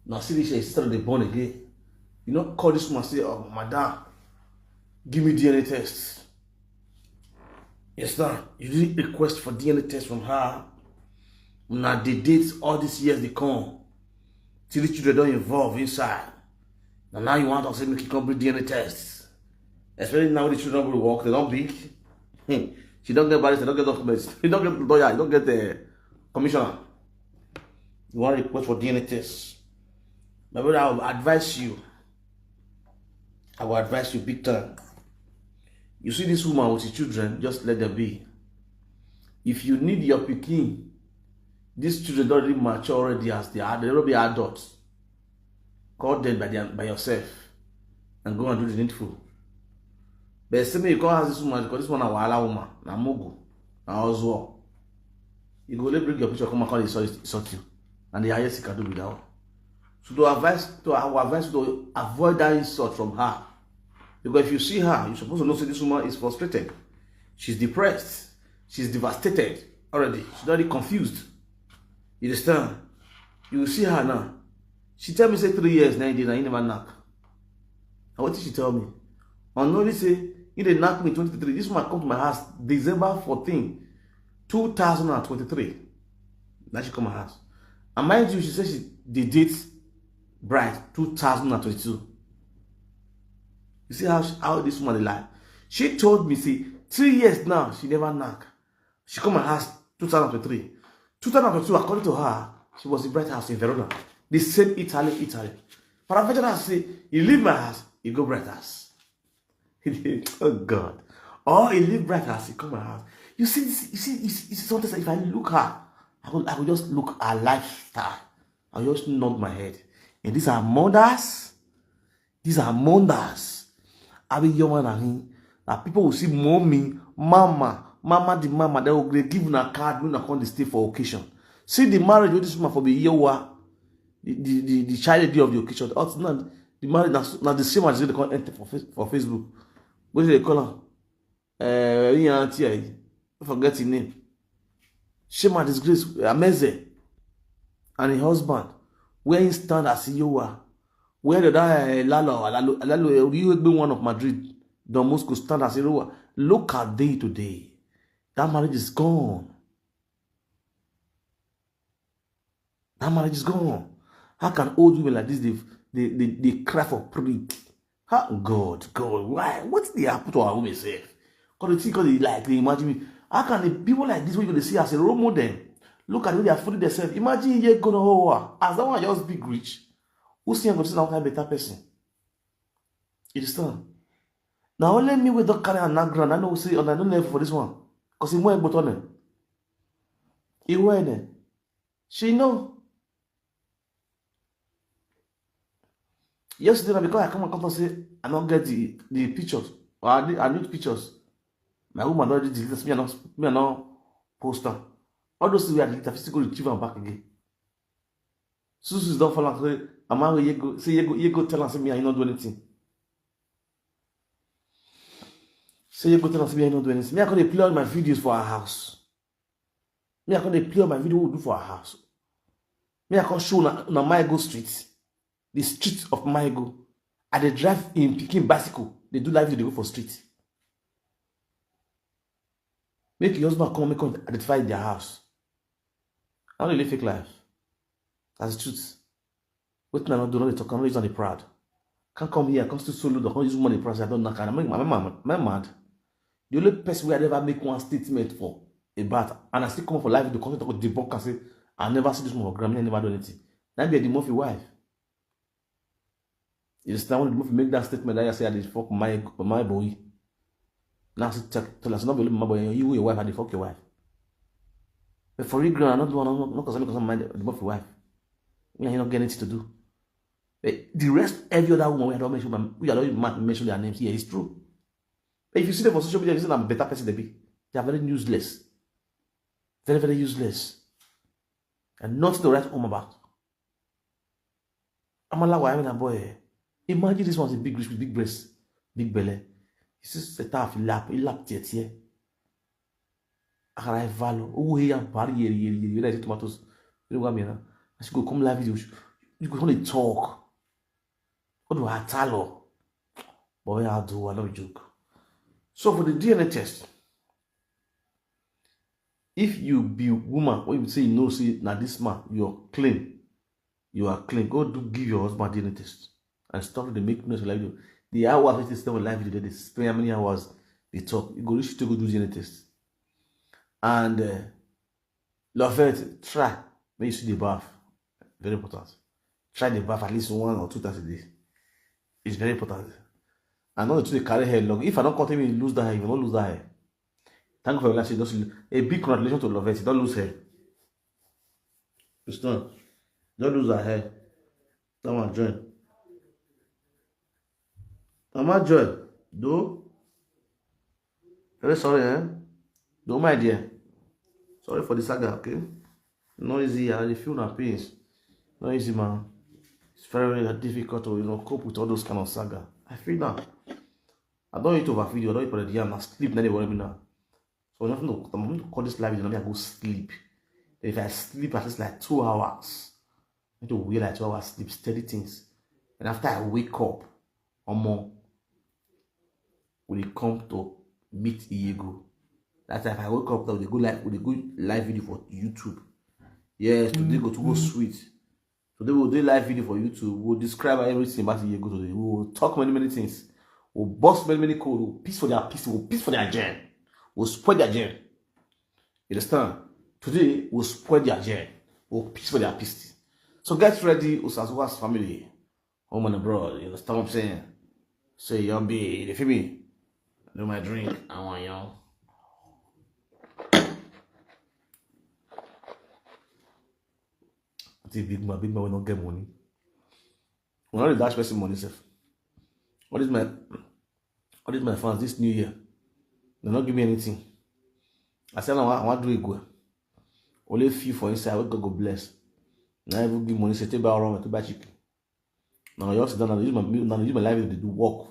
now see this is still the born again. You know, call this woman say, "Oh, madam, give me D N A test." Yes, sir. You didn't request for D N A test from her. Now they date all these years they come. Till the children don't involve inside. Now, now you want to say make you come bring D N A tests. Especially now the children will work, they don't big. Hmm. She don't get barrister, don't get documents, you don't get lawyer, you don't get the commissioner. You want to request for D N A test. My brother, I will advise you. I will advise you big time. You see this woman with your children, just let them be. If you need your pikin, these children don't really mature already as they are, they don't be adults. Call them by, their, by yourself and go and do the needful. But say me you come ask this woman because this one na wahala woman, na mugu, na ozuo. You go let bring your picture come and call insult insult you. And the highest you can do be that one. So to advise to our advice to avoid that insult from her. Because if you see her, you're supposed to know say this woman is frustrated. She's depressed. She's devastated already. She's already confused. You understand? You will see her now. She tell me say three years now, you never knock. And what did she tell me? On only say, he dey knock me twenty-three. This woman come to my house December fourteen, two thousand twenty-three. Now she come my house. And mind you, she said she dey date bride two thousand twenty-two. You see how, how this woman dey lie? She told me, say, three years now, she never knock. She come my house two thousand twenty-three. two thousand twenty-two, according to her, she was in Bright House in Verona. The same Italy, Italy. Paraventure say, you leave my house, you go Bright House. Oh God. Or you leave Bright House, you come my house. You see, this- you see, you see, you see something like if I look her, I will, I will just look her lifestyle. I just nod my head. And these are mothers. These are mothers. I be young man and him. That people will see mommy, mama, mama the mama, they will dey give una card when I come dey stay for occasion. See the marriage with this woman for the year wa, the, the, the, the child day of the occasion. Out now, the marriage na, na the same as they come enter for, Face- for Facebook. What do they call her? Uh, yeah, auntie, I forget his name. Shame and disgrace, amazing. And his husband, where he stand as you are, where the other uh, Lalo, Lalo, Lalo, you be one of Madrid, Don Bosco stand as you are. Look at day today. That marriage is gone. That marriage is gone. How can old women like this they they, they, they cry for prick? How God, God, why? What they happen to our women self? Because they think they like they imagine me. How can the people like this when you see as a role model? Look at the way they are feeling themselves. Imagine you go to Hawa. As that one just big rich. Who see him go to that kind of better person? You understand? Now only me with that kind of ground. I know see on I don't level for this one. Because he more but on He wear them. She know. Yesterday, na because I come and come and say I don't get the, the pictures. Or I need, I need pictures. My woman already delete me and not me and not post them. All those things we are delete, I still go retrieve them back again. Susu don't follow and say, Am I you go say you go you go tell and say me I not do anything. Say you go tell and say me I not do anything. Me I could play all my videos for our house. Me I could play all my video we do for our house. Me I can show na, na Maigo Street, the street of Maigo. I dey drive in picking bicycle. They do live video they go for street. Make your husband come make come identify their house. I don't live fake life. That's the truth. Wetin I no do, no dey talk, I no use am dey proud. Can't come here, come still solo, come use money proud, say I don knack am. Am I, am I, am I mad? The only person wey I never make one statement for about, and I still come up for live, the come talk debunk and say, I never see this one for Grammy, I never do anything. That be the Murphy wife. You understand when the Murphy make that statement that I say I dey fuck my my boy. Now I say tell, tell us not believe my boy, you your wife, I dey fuck your wife. But for real, ground, I not do one, no, no, cause I no cause my the Murphy wife. Me, I no get anything to do. But the rest, every other woman we I don't mention, we I don't even ma- mention their names here. It's true. But if you see them for social media, you say I'm a better person they be. They are very useless, very very useless, and nothing to write home about. I'm a lawa, I'm a boy. Imagine this one's a big rich with big breasts, big belly. He says the tough lap, he lap tiet here. Akara valo, oh he am bari yeri yeri yeri yeri tomatoes. You know what I mean? As you go come live video, you go only talk. What do I tell her? Boy, I do, I no joke. So for the D N A test, if you be woman, when you say you know, say now this man, you're clean, you are clean. Go do give your husband D N A test and stop the make noise like you. The hours wey you spend for live video, dey spend how many hours dey talk. You go reach to go do D N A test. And uh, Lovett, try make you see the bath. Very important. Try the bath at least one or two times a day. It's very important. And not to carry hair long. If I don't continue lose that hair, you will not lose that hair. Thank you for your life. Just a big congratulations to Lovett. Don't lose hair. It's done. Don't lose her hair. That one join. Mama Joy, do. Very sorry, eh? Do, my dear. Sorry for the saga, okay? No easy, I dey feel na pains. No easy, man. It's very difficult to, you know, cope with all those kind of saga. I feel now. I don't eat over video, I don't eat over the yam. I sleep, now they worry me now. So I'm going to, I'm going to call this live video, now I go sleep. If I sleep at least like two hours, I need to wait like two hours, sleep, steady things. And after I wake up, omo, we dey come to meet Iyego. That's why if I wake up now, we dey go live, we dey go live video for YouTube. Yes, today go to go sweet. Today we'll do live video for YouTube. We'll describe everything about Iyego today. We will talk many, many things. We'll bust many, many code. We'll piss for their piss. We'll piss for their gen. We'll spoil their gen. You understand? Today we'll spoil their gen. We'll piss for their piss. So get ready, Osazuwa's family, home and abroad. You understand what I'm saying? Say, young B, you feel me? Do my drink. I want y'all. I think big man, big man will not get money. We not dash person money, sef. All this my, all this my fans, this new year, they not give me anything. I said, I want, I want to do it good. Only few for inside, what God go bless. Now even give money, say, take buy rum, take buy chicken. Now you sit down, now use my, now use my life to do work.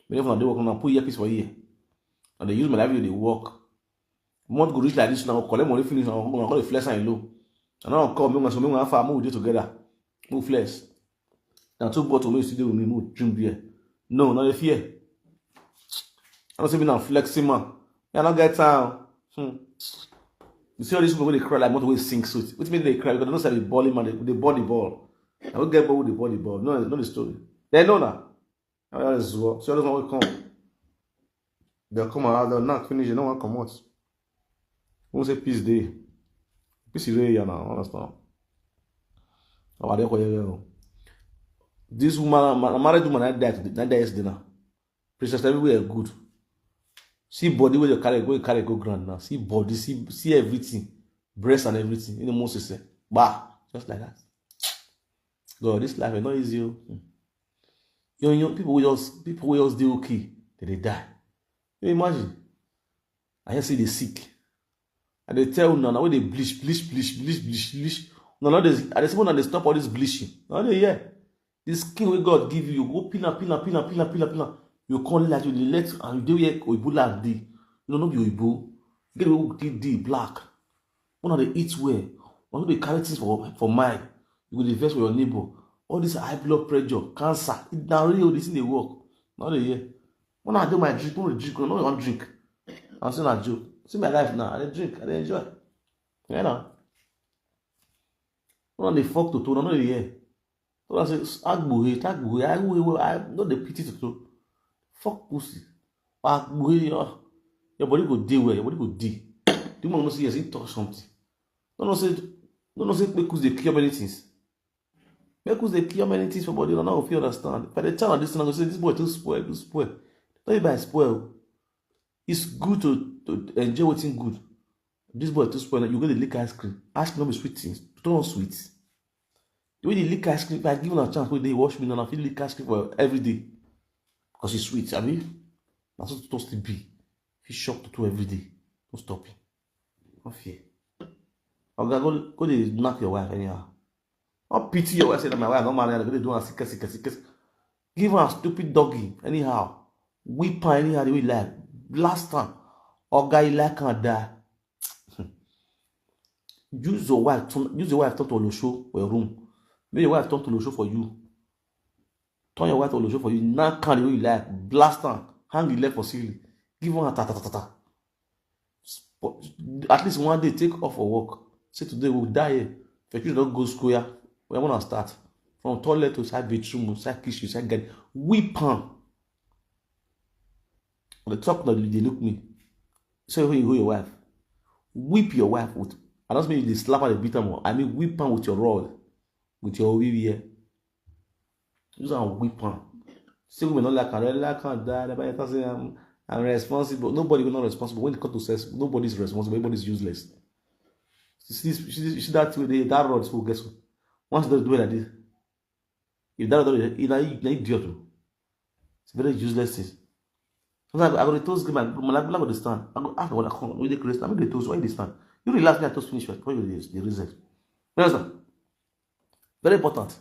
Many of them do work now, put earpiece for here. And they use my life to do work. Month go reach like this now, collect money finish now, go go dey flex and low. And now come, make una show, make una far, make we dey together. Make we flex. Now two bottle, make you still dey with me, make we drink beer. No, not the fear. I don't say me now flexing, man. Yeah, I don't get time. Hmm. You see all these people wey dey cry like motor wey sink sweet. Wetin make dem dey cry? Because they know say they ball, man, they, they ball the ball. I will get ball with the ball, the ball. No, no the story. They know now. How that is work? See all those one wey come. They come out, they knock finish, they no wan comot. Who say peace dey? Peace dey here now, understand? Our dey here. This woman, ma-, married woman, that died, that died yesterday now. Princess everywhere good. See body wey you carry go, carry go ground now. See body, see, see everything, breast and everything. You know Moses say, bah, just like that. God, this life is not easy. Oh. Hmm. Young, young people wey just, people wey just dey okay, they dey die. You imagine? I hear say they sick. I dey tell una, na wey dey bleach, bleach, bleach, bleach, bleach, bleach. No, no, they, I dey say una dey stop all this bleaching. No, they hear. This skin wey God give you, you go peel am, peel am, peel am, peel am, peel am, peel am. You come like you dey let, and you dey where Oyibo land dey. You know, no be Oyibo. You get the way we take dey black. Una dey eat well. Una no dey carry things for, for mind. You go dey vex for your neighbor. All this high blood pressure, cancer, na real, this thing dey work. No dey hear. When I do my drink, no dey drink, no dey wan drink. I say na joke. See my life now, I dey drink, I dey enjoy. Yeah, na. Una dey fuck toto, una no dey hear. So I say, "Agbohe, tagbohe, I, we, we, I no dey pity toto. Fuck pussy. Agbohe, your, your body go dey well, your body go dey." The woman no say yes, he talk something. No, no say, no, no say kpekus dey cure many things. Kpekus dey cure many things for body, una no fit understand. If I dey tell una this thing, I go say, "This boy too spoil, too spoil." No be by spoil. It's good to, to enjoy wetin good. This boy too spoil, you go dey lick ice cream. Ice cream no be sweet things. Toto no sweet. The way they lick ice cream, if I give una chance, wey dey watch me now, I fit lick ice cream for every day. Because it's sweet, abi? Na so toto still be. Fit chop toto every day. No stop it. No fear. Oga, go, go dey knack your wife anyhow. No pity your wife, say that my wife no marry, go dey do am sick, sick, sick. Give her a stupid doggy anyhow. Whip her anyhow the way you like. Blast her. Oga, you like her die. Use your wife, turn, use your wife turn to Olosho for your room. Make your wife turn to Olosho for you. Turn your wife to Olosho for you. Now can the way you like. Blast her. Hang the leg for ceiling. Give her ta ta ta ta ta. Spo-, at least one day, take off for work. Say today we die here. If your children don't go school, yeah, we wanna start. From toilet to side bedroom, side kitchen, side garden. Whip am. The talk now, they look me. So when you hold your wife, whip your wife with. I don't mean you dey slap her, dey beat her more. I mean whip her with your rod, with your O B B here. Use and whip her. Say women not like her, they like her, die. They might say I'm, I'm responsible. Nobody will not responsible. When it comes to sex, nobody is responsible. Everybody is useless. You see, this, you see, you see that way, they, that rod, so guess what? Once they do it like this, if that rod, you know, you idiot. It's a very useless thing. Sometimes I go to toast my my life, I go to stand. I go ask what I come. We dey crazy. I'm going to toast. Why you dey stand? You relax me. I toast finish. What you dey the reason? You understand? Very important.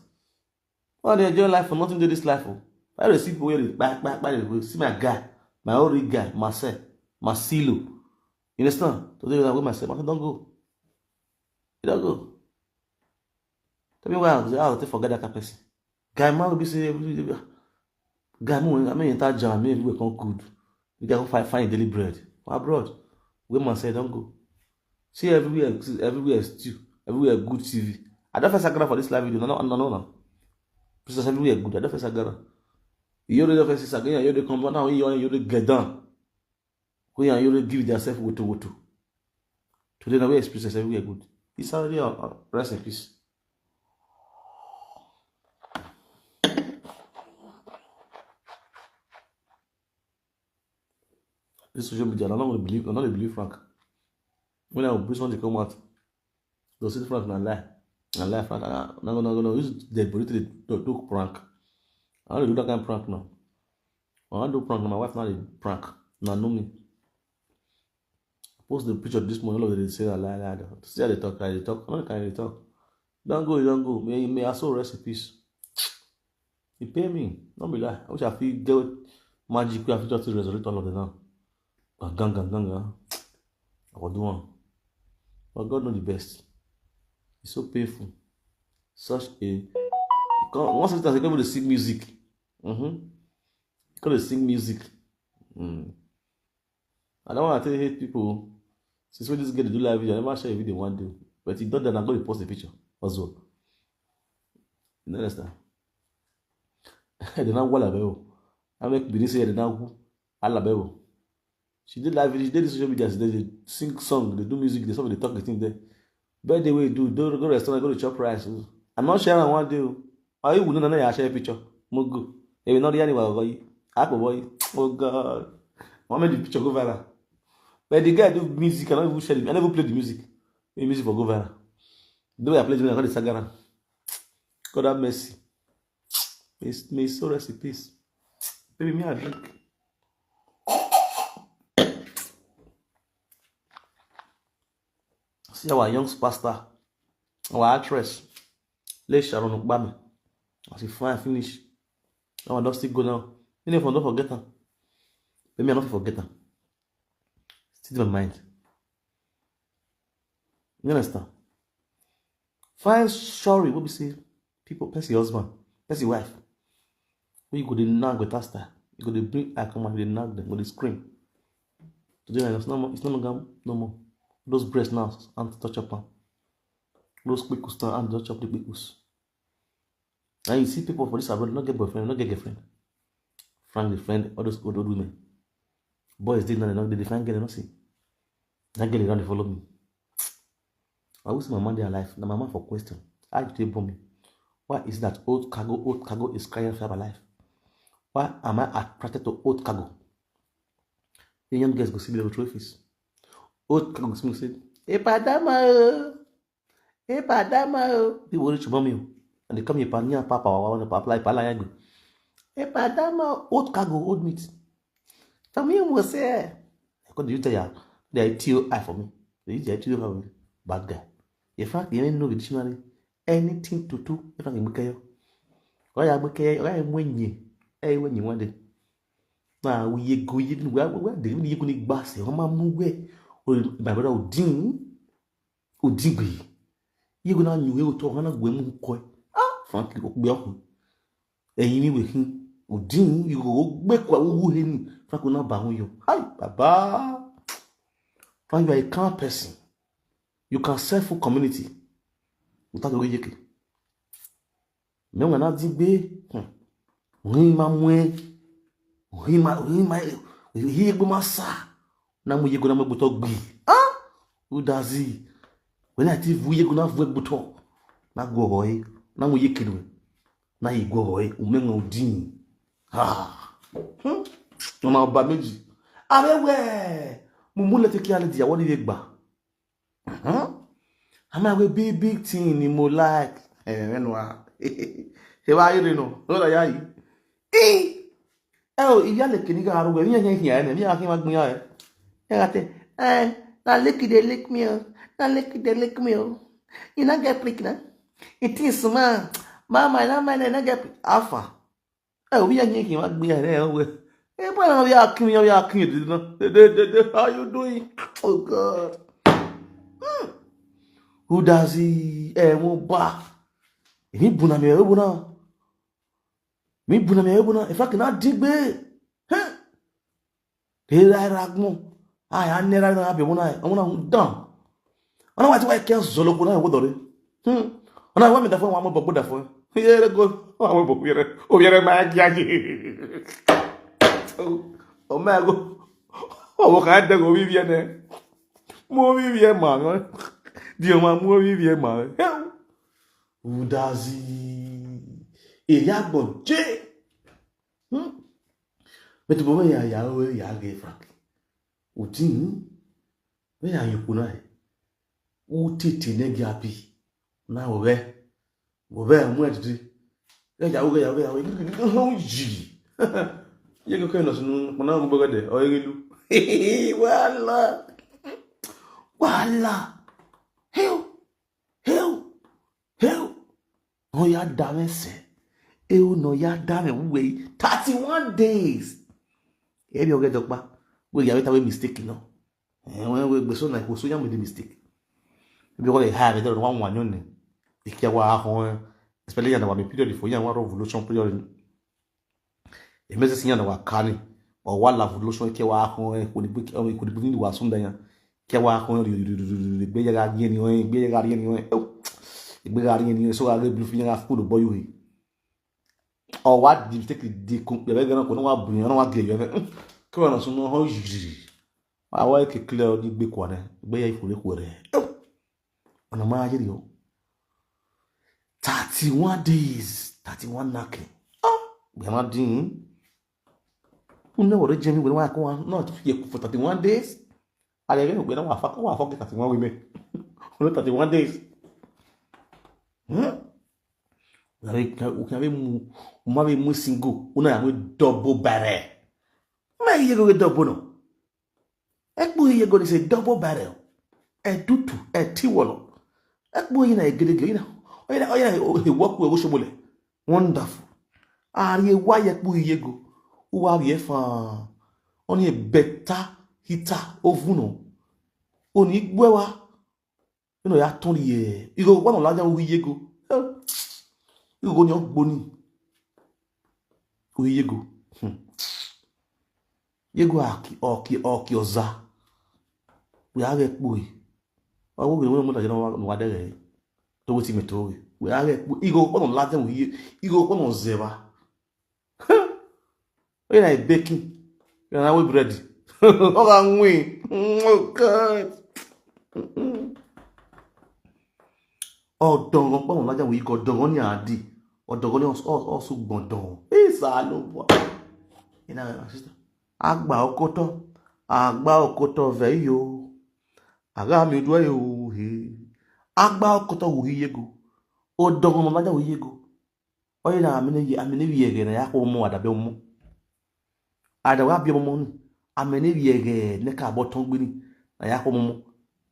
Why they enjoy life for nothing to this life? Oh, I dey see people where they back back back. They go see my guy, my old guy, Marcel, Marcelo. You understand? Today I go myself. I don't go. You don't go. Tell me why I go take forget that kind person. Guy man will be say every guy man. I mean, enter jam, me everywhere come good. We can go find find daily bread for abroad. Where man say don't go. See everywhere, everywhere is stew, everywhere good T V. I don't first Sagara for this live video. No, no, no, no, no. Because everywhere good. I don't first Sagara. You don't first Sagara. You don't come down. You don't get down. Who you don't give yourself woto woto. Today now we experience everywhere good. It's already uh, uh, rest in peace. This social media, I don't believe, I don't believe Frank. When I bring something come out, they'll say Frank na lie, na lie Frank. Ah, no, no, no, no. Use the body to do, do prank. I don't do that kind of prank now. I don't do prank. My wife not a prank. Now know me. I post the picture this morning. All of them say I lie, lie, lie. See how they talk, how they talk. I don't kind of talk. Don't go, don't go. May may I so rest in peace. He pay me. Don't be lie. I wish I feel get magic. I feel just resurrect all of them now. Gang, gang, gang, gang. I will do one. But God know the best. It's so painful. Such a once it has come to sing music. Mm-hmm. Come to sing music. Mm. I don't want to hate people. Since when this girl dey do live video, I never share a video one day. But he done that, I'm going to post the picture as well. You understand? They not wall abego. I make Benin say they not alabego. She did live video, she did the social media, they dey sing song, they do music, they something they talk the thing there. Birthday we do, don't go restaurant, go to chop rice. I'm not sharing one day. Are you wouldn't know I share picture? Mogo. If you not the anywhere, boy. Apple boy. Oh God. What made the picture go viral? But the guy do music, I don't even share it. I never play the music. The music for go viral. The way I play the music, I got the Sagara. God have mercy. May, may his soul rest in peace. Baby, me I drink. See our young pastor, our actress, late Sharon Okpame. As he fine finish, now I don't still go now. You never don't forget her. Let me not forget her. Still in my mind. You understand? Fine, sorry, what we say? People, person husband, person wife. When you go dey nag with her style, you go dey bring her come and dey nag them, go dey scream. Today, it's no more, it's no longer no more. Those breasts now, and touch up am. Those quick now, and touch up the quick. And you see people for this abroad, not get boyfriend, not get girlfriend. Frank the friend, all those old, old women. Boys dey now, they not they find girl, they not see. That girl around they follow me. I wish my man dey alive. Now my man for question. I dey bomb me. Why is that old cargo, old cargo is crying for my life? Why am I attracted to old cargo? The young girls go see me with trophies. Old cargo go see me say, "Hey, Padama, oh. Hey, Padama, oh." They worry about me. And they come here, Panya, Papa, Wawa, Papa, Pala, Yago. "Hey, Padama, old cargo, old meat." Tell me, you must say, I could use the, the T O I for me. They use the T O I for me. Bad guy. In fact, you know the dictionary. Anything to do, if I can make you. Why I make you, why I win you? Hey, when you want it. Now, we go, you know, where, where they really going to bass, how much move where? Or my brother Odin, Odin be. You gonna new way to Hana Gwemu Koi. Ah, frankly, Okbe Oku. Ẹ̀yin ni wèé hin. Odin, you go gbé kwa owó he ni. Frank, na ba wọn yọ. Hi, Baba. Frank, you are a calm person. You can serve full community without going yeke. Me when I dig be, hmm. Rin ma mwe. Rin ma, rin ma, He go masa. Na mu yego na mu gbuto gbi. Ah? Udazi. When I ti vu yego na vu gbuto. Na go hoi. Na mu yekinu. Na yi go hoi. Umenga udin. Ah. Hmm? Mama oba meji. Awe we. Mumu le teki ale dia wani yegba. Hmm? Ama we big big thing ni mo like. Eh, enu a. He wa ire no. Ora ya yi. Eh. Eh, o iya le kini ga aruwe. Mi ya ya ya ne. Mi ya ki ma gbin ya e. Ya ga te. Eh, na lick dey lick me o. Na lick dey lick me o. You no get prick na. It is small. Mama, na mine no get prick. Alpha. Eh, we are making what we are there. Eh, boy, we are coming, we are coming. De, de, de, de, how you doing? Oh God. Hmm. Who does he? Eh, mo ba. Èmi buna mi, èmi buna. Mi buna mi, èmi buna. In fact, na digbe. Huh? Era era gmo. Ai, anera na be mona. Mona dan. Ona wa ti wa ke zolo ko na wo dore. Hmm. Ona wa mi da fo wa mo bo da fo. Yere go. Wa mo bo yere. O yere ma gi agi. O ma go. O wo ka de go bi bi ne. Mo bi bi ma no. Di o ma mo bi bi ma. Udazi. Ele agbo je. Hmm. But bo me ya ya o ya ge Frank. Utin. Me ya yukuna. Utiti ne gi api. Na o be. Bo be mu e didi. Ya ya o ya ya o. Ji. Ye ko ke no sunu, mo na mo bo de. O ye lu. Wala. Wala. Heo. Heo. Heo. No ya da me se. E o no ya da me we. Thirty-one days. E bi o ge dokpa. We ya we ta we mistake no. Eh, we we gbe so na ko so ya me the mistake. Bi o le ha be do wa wa nyo ni. Ikia wa ho. Especially ya na wa me period for ya wa revolution period. Emeze sinya na wa kani. O wa la revolution ke wa ho e ko ni bi ke ko ni bi ni wa sunda ya. Ke wa ho ri ri ri ri gbe ya ga ye ni o gbe ya ga ye ni o. Gbe ga ye ni so ga blue fi ya ga school boy we. O wa di take di kun be ga na ko na wa bu na wa ge yo. Ko na so no ho ri. Wa wa ke clear o di gbe ko ne. Gbe ya ifure ko re. Ona ma ye ri o. Thirty-one days, thirty-one knocking. Ah, we are not doing. Who know what Jimmy will want to not here for thirty-one days? I don't know when I fuck, I fuck thirty-one women. Who know thirty-one days? Hmm? We can be mu, we can be mu single. Una we double barrel. My you go double no. Ekpo yego is a double barrel. Edutu, etiwolo. Ekpo yina egedege yina. Oyina oyina he work we wo shobole. Wonderful. Ari wa ye kpu yego. Uwa bi e fa. Oni a better heater oven o. Oni gbe wa. You know ya ton ye. Igo wa no la jan wi yego. Igo ni ogbo ni. Wi yego. Hmm. Yego aki oki oki oza. We are kpu. Awo gbe mo mo da je no wa de re. To we ti me to we. We are kpu. Igo wa no la jan wi. Igo wa no zeba. When I baking, you know we bread. Oh, I'm win. Oh God. Ọ̀dọ̀ngàn pọ̀ lájà wòye kọ ọ̀dọ̀ngàn ní àdì ọ̀dọ̀ngàn ní ọ̀sùn gbọ̀ndàn ìsà ló bọ̀. Iná rẹ̀ máa ṣíṣe. Àgbà ọkọtọ àgbà ọkọtọ vẹ̀ yìí o. Àgá mi dúró yìí o. Àgbà ọkọtọ wòye yego ọ̀dọ̀ngàn lájà wòye yego. Oye na amene ye amene wiege na yako mo adabe mo. Ada wa bi mo nu. Amene wiege ne ka bo ton gbe ni. Na yako mo.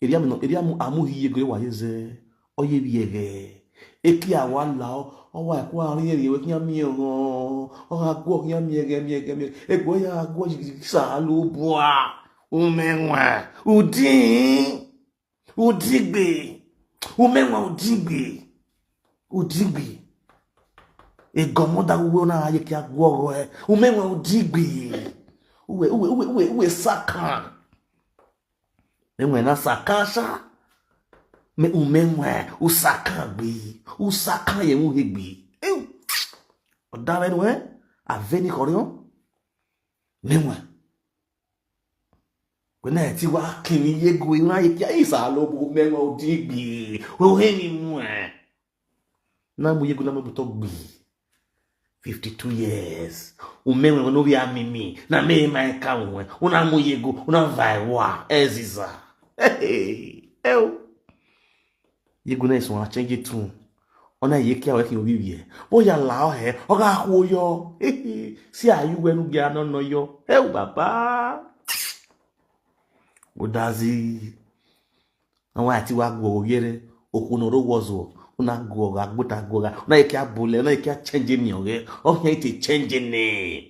Eri amu eri amu amu hiye gre wa yeze. Oye wiege. Eki awa la o. O wa ko arin eri we kiyan mi o. O ga go kiyan mi ege mi ege mi. Egbo ya go jigijigi sa lo bua. Umenwa. Udin. Udigbe. Umenwa udigbe. Udigbe. Egomoda uwe ona aye ki agwo e. Umenwa udigbe. Uwe uwe uwe uwe uwe saka. Umenwa na saka sha. Me umenwa usaka gbe. Usaka ye mu hegbe. Ew. Oda we nu e. Aveni korion. Umenwa. But now ti wa kini yego ina yeke isa lo bu me ngo digbi. O he mi mu e. Na mu yego na mu to gbi. fifty-two years. Umewe no bi amimi. Na me ma ka unwe. Una mu yego, una vai wa eziza. Hey, hey. Eu. Yego na isun a change tune. Ona ye ki awe ki obi wie. Bo ya la o he. Oga ku yo. Si ayu we nu ge ano no yo. Eu baba. Odazi. Awon ati wa gwo yere. Okuno ro wozo. Una gwo ga gbota gwo ga. Una ye ki abule, una ye ki a change ni oge. O he ti change ni.